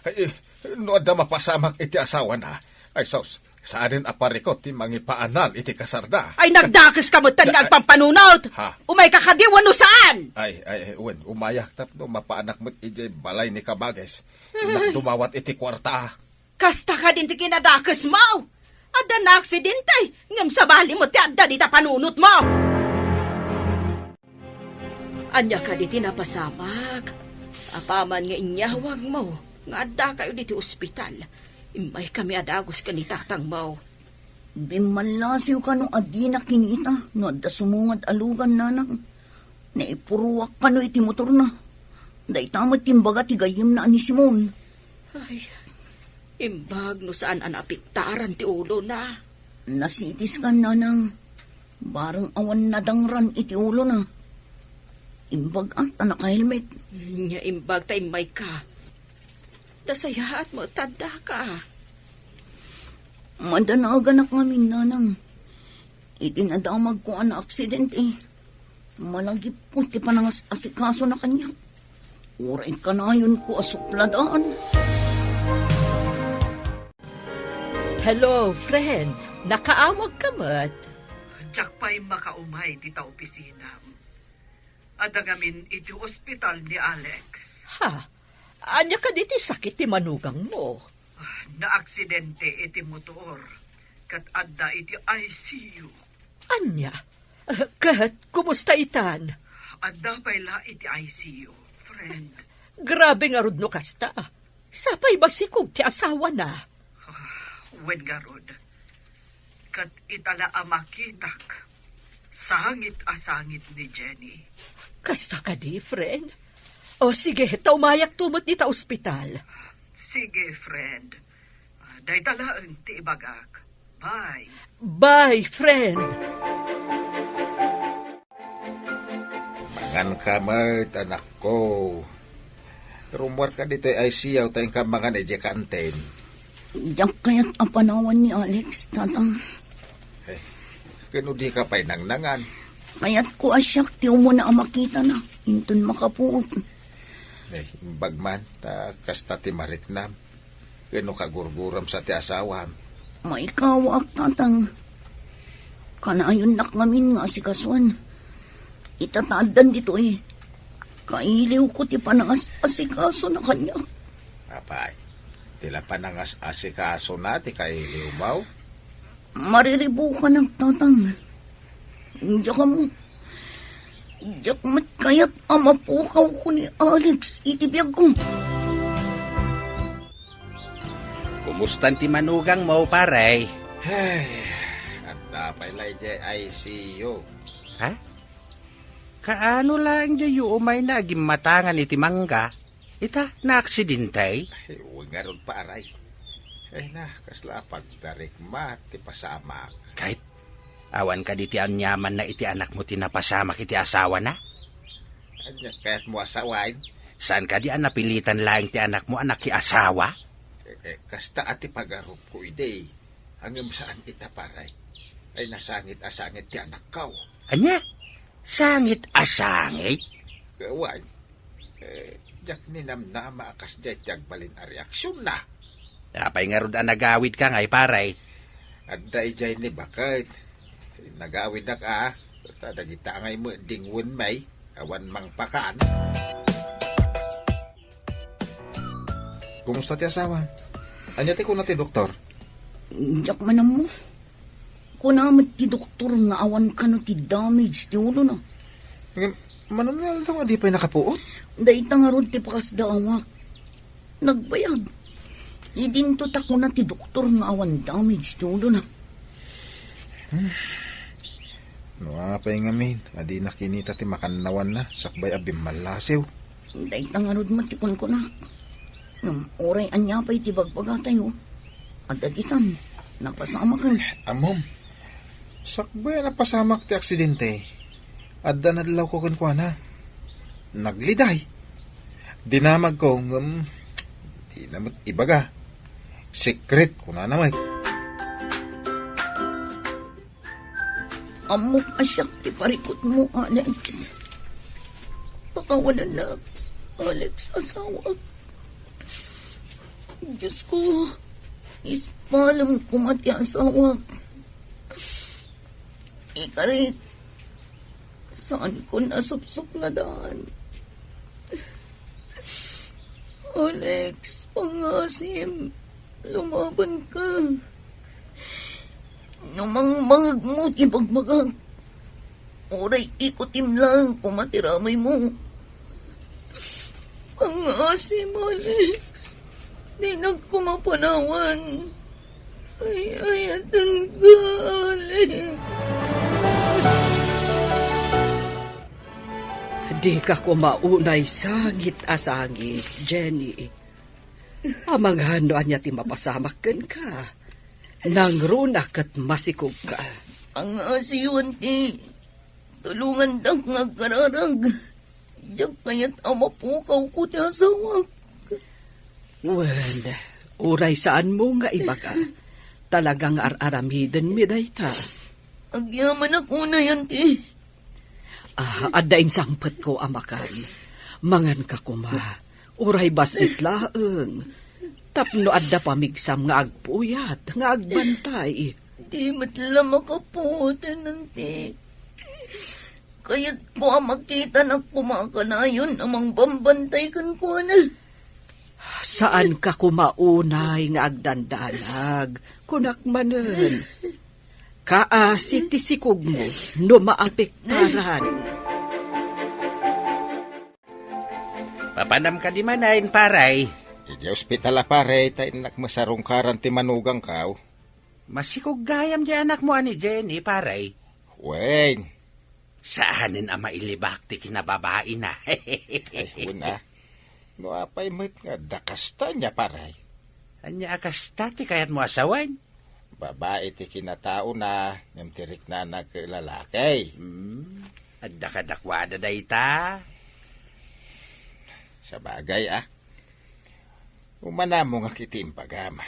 Ay, no adda mapasamak iti asawana, ay sus, saanen a parikut ti mangipaanal iti kasarda. Ay, nagdakeska met nga agpampanunot! Ha? Umayka kadi wenno saan? Ay, ay, ay, wen, umayak tapno mapaanak met idiay balay ni Kabages. Innak dumawat iti kuarta. Kasta kadin ti kinadakesmo? Adda naaksidente, ngem sabali met ti adda dita panunotmo. Ania kadi ti napasamak? Apaman nga inyawagmo nga addakayo ditoy ospital, immaykami a dagus ken ni tatangmo. Bimmallasiw kano a dina kinita no adda sumungad a lugan, Nanang. Naipuruak kano iti motorna. Dayta met ti imbaga ti gayyemna a ni Simon. Ay, imbag no saan a naapektaran ti ulona. Na-C T scan, Nanang. Bareng awan nadangran iti ulona. Imbag a ta naka-helmet. Nia imbag ta immayka. Ta sayaat met ta addaka. Madanaganak ngamin, Nanang. Iti nadamagko a naaksidente, malagipko ti panangas-asikasona kaniak. Uray kanayonko a supladaan. Hello, friend. Nakaawag ka met? Diak pay makaumay dita opisinam. Adda ngamin iti ospital ni Alex. Ha? Ania kadi ti sakit ti manugangmo? Ah, naaksidente iti motor, ket adda iti I C U. Ania? Ket kumusta itan? Adda pay la iti I C U, friend. Grabe ngarud no kasta. Sapay basikog ti asawana. Ah, wen ngarud. Ket ita la a makitak, sangit a sangit ni Jenny. Kasta kadi, friend? O sige, ta umayakto met dita ospital. Sige, friend. Ah, dayta laeng ti ibagak. Bye. Bye, friend. Manganka met, anakko. Rummuarka ditoy I C U ta inka mangan idiay kantin. Diak kayat a panawan ni Alex, Tatang. Eh, ken no dika pay nangnangan? Kayatko a siak ti umuna a makitana, inton makapuot. Eh, imbag man, ta kasta ti mariknam. Ken no kagurguram sa ti asawam? Maikawaak, Tatang. Kanayonnak ngamin nga asikasuan. Ita ta addan ditoy, kailiwko ti panangas-asikasona kaniak. Apay, ti la panangas-asikasona ti kailiwmo? Mariribukanak, Tatang. Diak ammo. Diak met kayat a mapukawko ni Alex iti biagko. Kumustan ti manugangmo, pare? Ay, adda pay la idiay I C U. Ha? Kaano laeng diay umayna a gimmatangan iti mangga? Ita, naaksidente? Ay, wen ngarud, pare. Ay na, kasla pagdarikma ti pasamak. Ket, awan kadi ti aniamanna iti anakmo ti napasamak iti asawana? Ania kayatmo a sawen? Saan kadi a napilitan laeng ti anakmo a nakiasawa? Eh, eh, kasta a ti pagarupko idi. Ngem saan ita, pare. Ay, nasangit a sangit ti anakko. Ania? Sangit a sangit? Wen. Eh, diak ninamnama a kasdiay ti agbalin a reaksionna. Apay ngarud a nagawidka ngay, pare? Adda idiay ni baket. Nagawidak a, ta dagita ngay met dingwen may, awan mangpakan. Kumusta ti asawa? Ania ti kuna ti doktor? Diak man ammo. Kuna met ti doktor nga awan kano ti damage ti ulona. Ngem, mano nga aldaw a di pay nakapuot? Dayta ngarud ti pakasdaawak. Nagbayag. Idinto ta kuna ti doktor nga awan damage ti ulona. Hmm. No apay ngamin a dina kinita ti makannawanna sakbay a bimmallasiw? Dayta ngarud met ti kunkunak. Ngem uray ania pay ti bagbagatayo, adda ditan, napasamaken. Ammom, sakbay a napasamak ti aksidente, adda nadlawko kenkuana. Nagliday. Dinamagko, ngem dina met ibaga. Secret, kunana met. Ammok a siak ti parikutmo, Alex. Pakawanennak, Alex, asawak. Diosko, ispalem koma ti asawak. Ikarik, saankon a supsupngedan. Alex, pangngaasim, lumabanka. No mangmangegmo ti bagbagak, uray ikutim laeng koma ti ramaymo. Pangngaasim, Alex. Dinak koma panawan. Ay-ayatenka, Alex. Dika koma unay sangit a sangit, Jenny. Amangan no ania ti mapasamak kenka. Nangruna ket masikogka. Pangngaasim, auntie. Tulongandak nga agkararag. Diak kayat a mapukawko ti asawak. Wen, uray saanmo nga ibaga. Talaga nga ar-aramidenmi dayta. Agyamanak unay, auntie. Ah, adda insangpetko a makan. Manganka koma. Uray bassit laeng. Tapno adda pamigsam nga agpuyat, nga agbantay. Di met la makapuoten, auntie. Kayatko a makitanak koma a kanayon a mangbambantay kenkuana. Saanka koma unay nga agdandanag, kunak manen. Kaasi ti sikogmo no maapektaran. Papanam kadi manen, pare? Idiay ospital a, pare, ta innak masarungkaran ti manugangko. Masikog gayam ti anakmo a ni Jenny, pare. Wen. Saanen a mailibak ti kinababaina. Ay, wen a. No apay met nga adda kasta nia, pare? Ania a kasta ti kayatmo a sawen? Babai ti kinataona, ngem ti riknana ket lalaki. Hmm, adda kadakuada dayta. Sabagay, a. Umanamongak iti imbagam.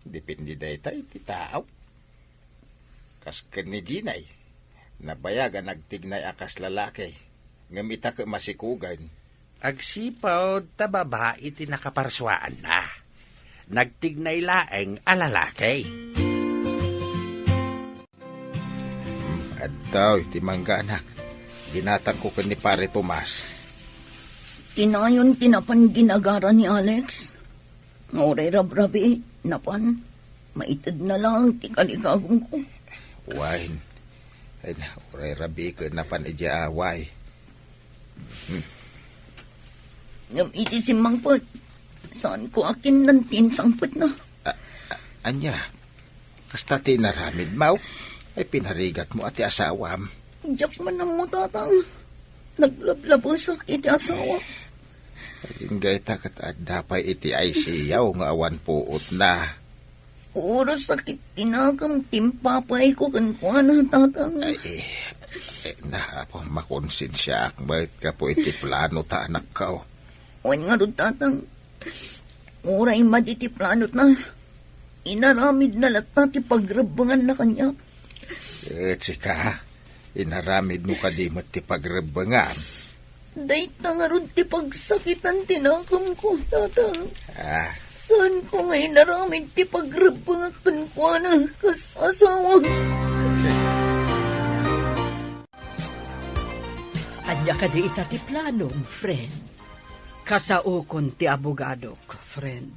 Depende dayta iti tao. Kas ken ni Jenny, nabayag a nagtignay a kas lalaki, ngem ita ket masikugen. Agsipud ta babai ti nakaparsuaanna. Nagtignay laeng a lalaki. Addaw iti mangga, anak. Ginatangko ken ni Pare Tomas. Tinayon ti napan ginagara ni Alex. Nga uray rabrabii, napan, maitedna laeng ti kaligagumko. Wen. Ay, uray rabii ket napan idiay away. Ngem iti simmangpet, saanko a kinnanti insangpetna. A-, a-, ania? Kasta ti inaramidmo? Ay, pinarigatmo a ti asawam. Diak man ammo, Tatang. Naglablabesak iti asawak. Agingga ita ket adda pay iti I C U nga awan puotna. Puro sakit ti nakem ti impapayko kenkuana, Tatang. Ay, eh, eh, na, apo, makonsensiaak met gapu iti plano ta anakko. Wen ngarud, Tatang. Uray madi ti planotna, inaramidna latta ti pagrebbenganna kaniak. Ket sika, inaramidmo kadi met ti pagrebbengan? Dayta ngarud ti pagsakitan ti nakemko, Tatang. Ah. Saanko nga inaramid ti pagrebbengak kenkuana kas asawa. Ania kadi ita ti planom, friend? Kasaokon ti abogadok, friend.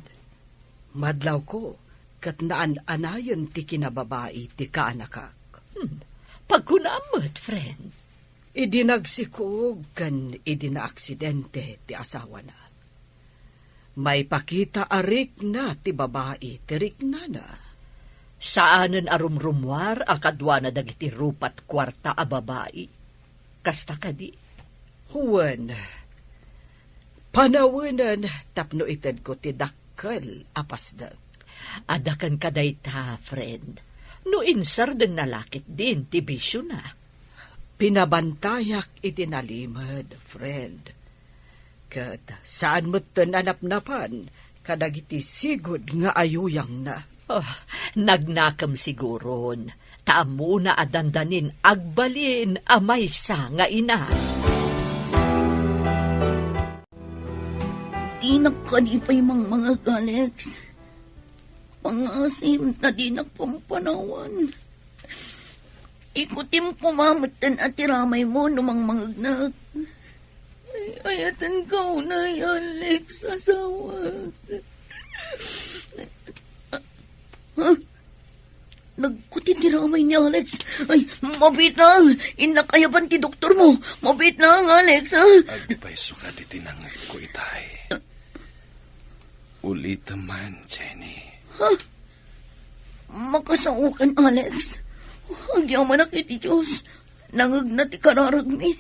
Madlawko ket naan-anayen ti kinababai ti kaanakak. Hmm. Pagkunam met, friend. Idi nagsikog ken idi naaksidente ti asawana, maipakita a rikna ti babai ti riknana. Saanen a rumrummuar a kaduana dagiti rupat kuarta a babai. Kasta kadi? Wen, panawenen tapno itedko ti dakkel a pasdek. Adda kenka dayta, friend, no insardengna la ketdin ti bisiona. Pinabantayak iti nalimed, friend. Ket saan metten a napnapan kadagiti sigud nga ayuyangna. Oh, nagnakem siguron, ta ammona a dandanin agbalin a maysa nga ina. Dinak kadi pay mangmangag, Alex. Pangasim ta dinak pampanawan. Ikutim koma metten a ti ramaymo no mangmangegnak. Ay, ayatenka unay, Alex, asawak. Ha? Nagkuti ti ramay ni Alex. Ay, mabiit lang. Innak ayaban ti doktormo. Mabiit lang, Alex, ha? Agpayso kadi ti nangngegko, itay. Ulitem man, Jenny. Ha? Makasaokan, Alex. Agyamanak iti Dios. Nangngegna ti kararagmi.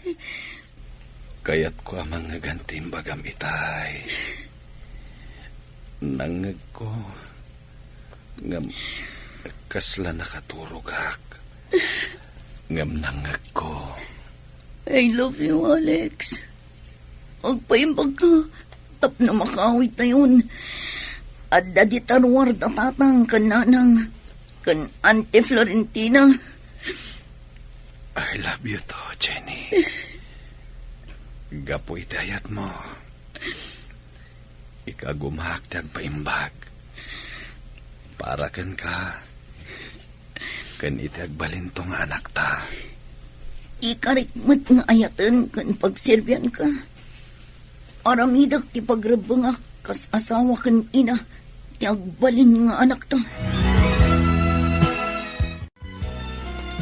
Kayatko a mangngegan ti imbagam, itay. Nangngegko ngem kasla nakaturogak. Ngem nangngegko. I love you, Alex. Agpaimbagka tapno makaawidtayon. Adda dita ruar da tatang ken nanang ken Auntie Florentina. I love you too, Jenny. Gapu iti ayatmo, ikagumaak ti agpaimbag para kenka ken iti agbalinto nga anakta. Ikarik met nga ayaten ken pagserbianka. Aramidek ti pagrebbengak kas asawa ken ina ti agbalin nga anakta.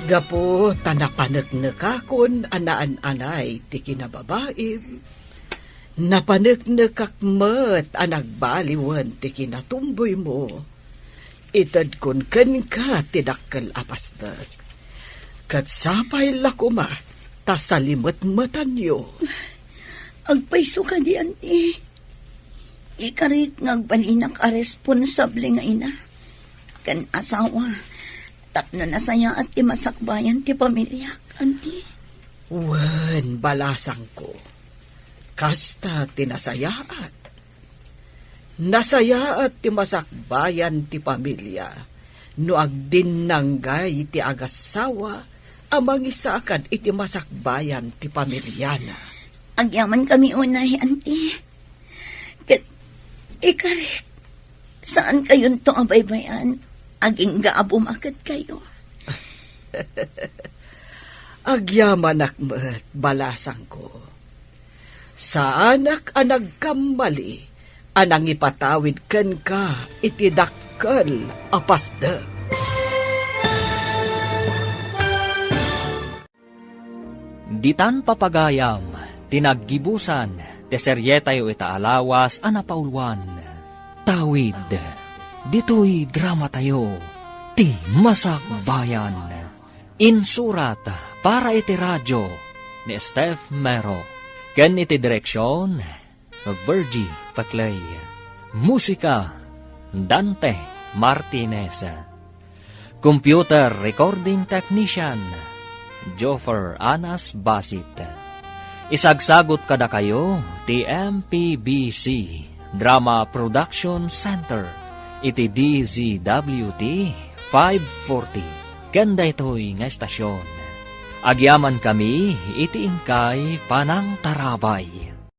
Gapu ta napaneknekakon a naan-anay ti kinababaim, napaneknekak met a nagbaliwen ti kinatumboymo. Itedkon kenka ti dakkel a pasdek. Ket sapay la koma ta salimetmetanyo. Agpayso kadi, anti. Ikarik nga agbalinak a responsable nga ina ken asawa tapno nasayaat ti masakbayan ti pamiliak, anti. Wen, balasangko, kasta ti nasayaat. Nasayaat ti masakbayan ti pamilia no agdinnanggay ti agassawa a mangisakad iti masakbayan ti pamiliana. Agyamankami unay, anti. Ket ikarik, saankayonto a baybay-an, agingga a bumaket kayo. Agyamanak met, balasangko. Saanak a nagkammali a nangipatawid kenka iti dakkel a pasdek. Ditan papagayam ti naggibusan ti serietayo ita a lawas a napauluan. Tawid, ditoy dramatayo, ti Masakbayan. Insurat para iti radio ni Steph Mero, ken iti direksion, Virgie Paclay. Musika, Dante Martinez. Computer recording technician, Joffer Anas Basit. Isagsagut kadakayo ti M P B C Drama Production Center iti D Z W T five forty ken daytoy nga estasion. Agyamankami iti inkay panangtarabay.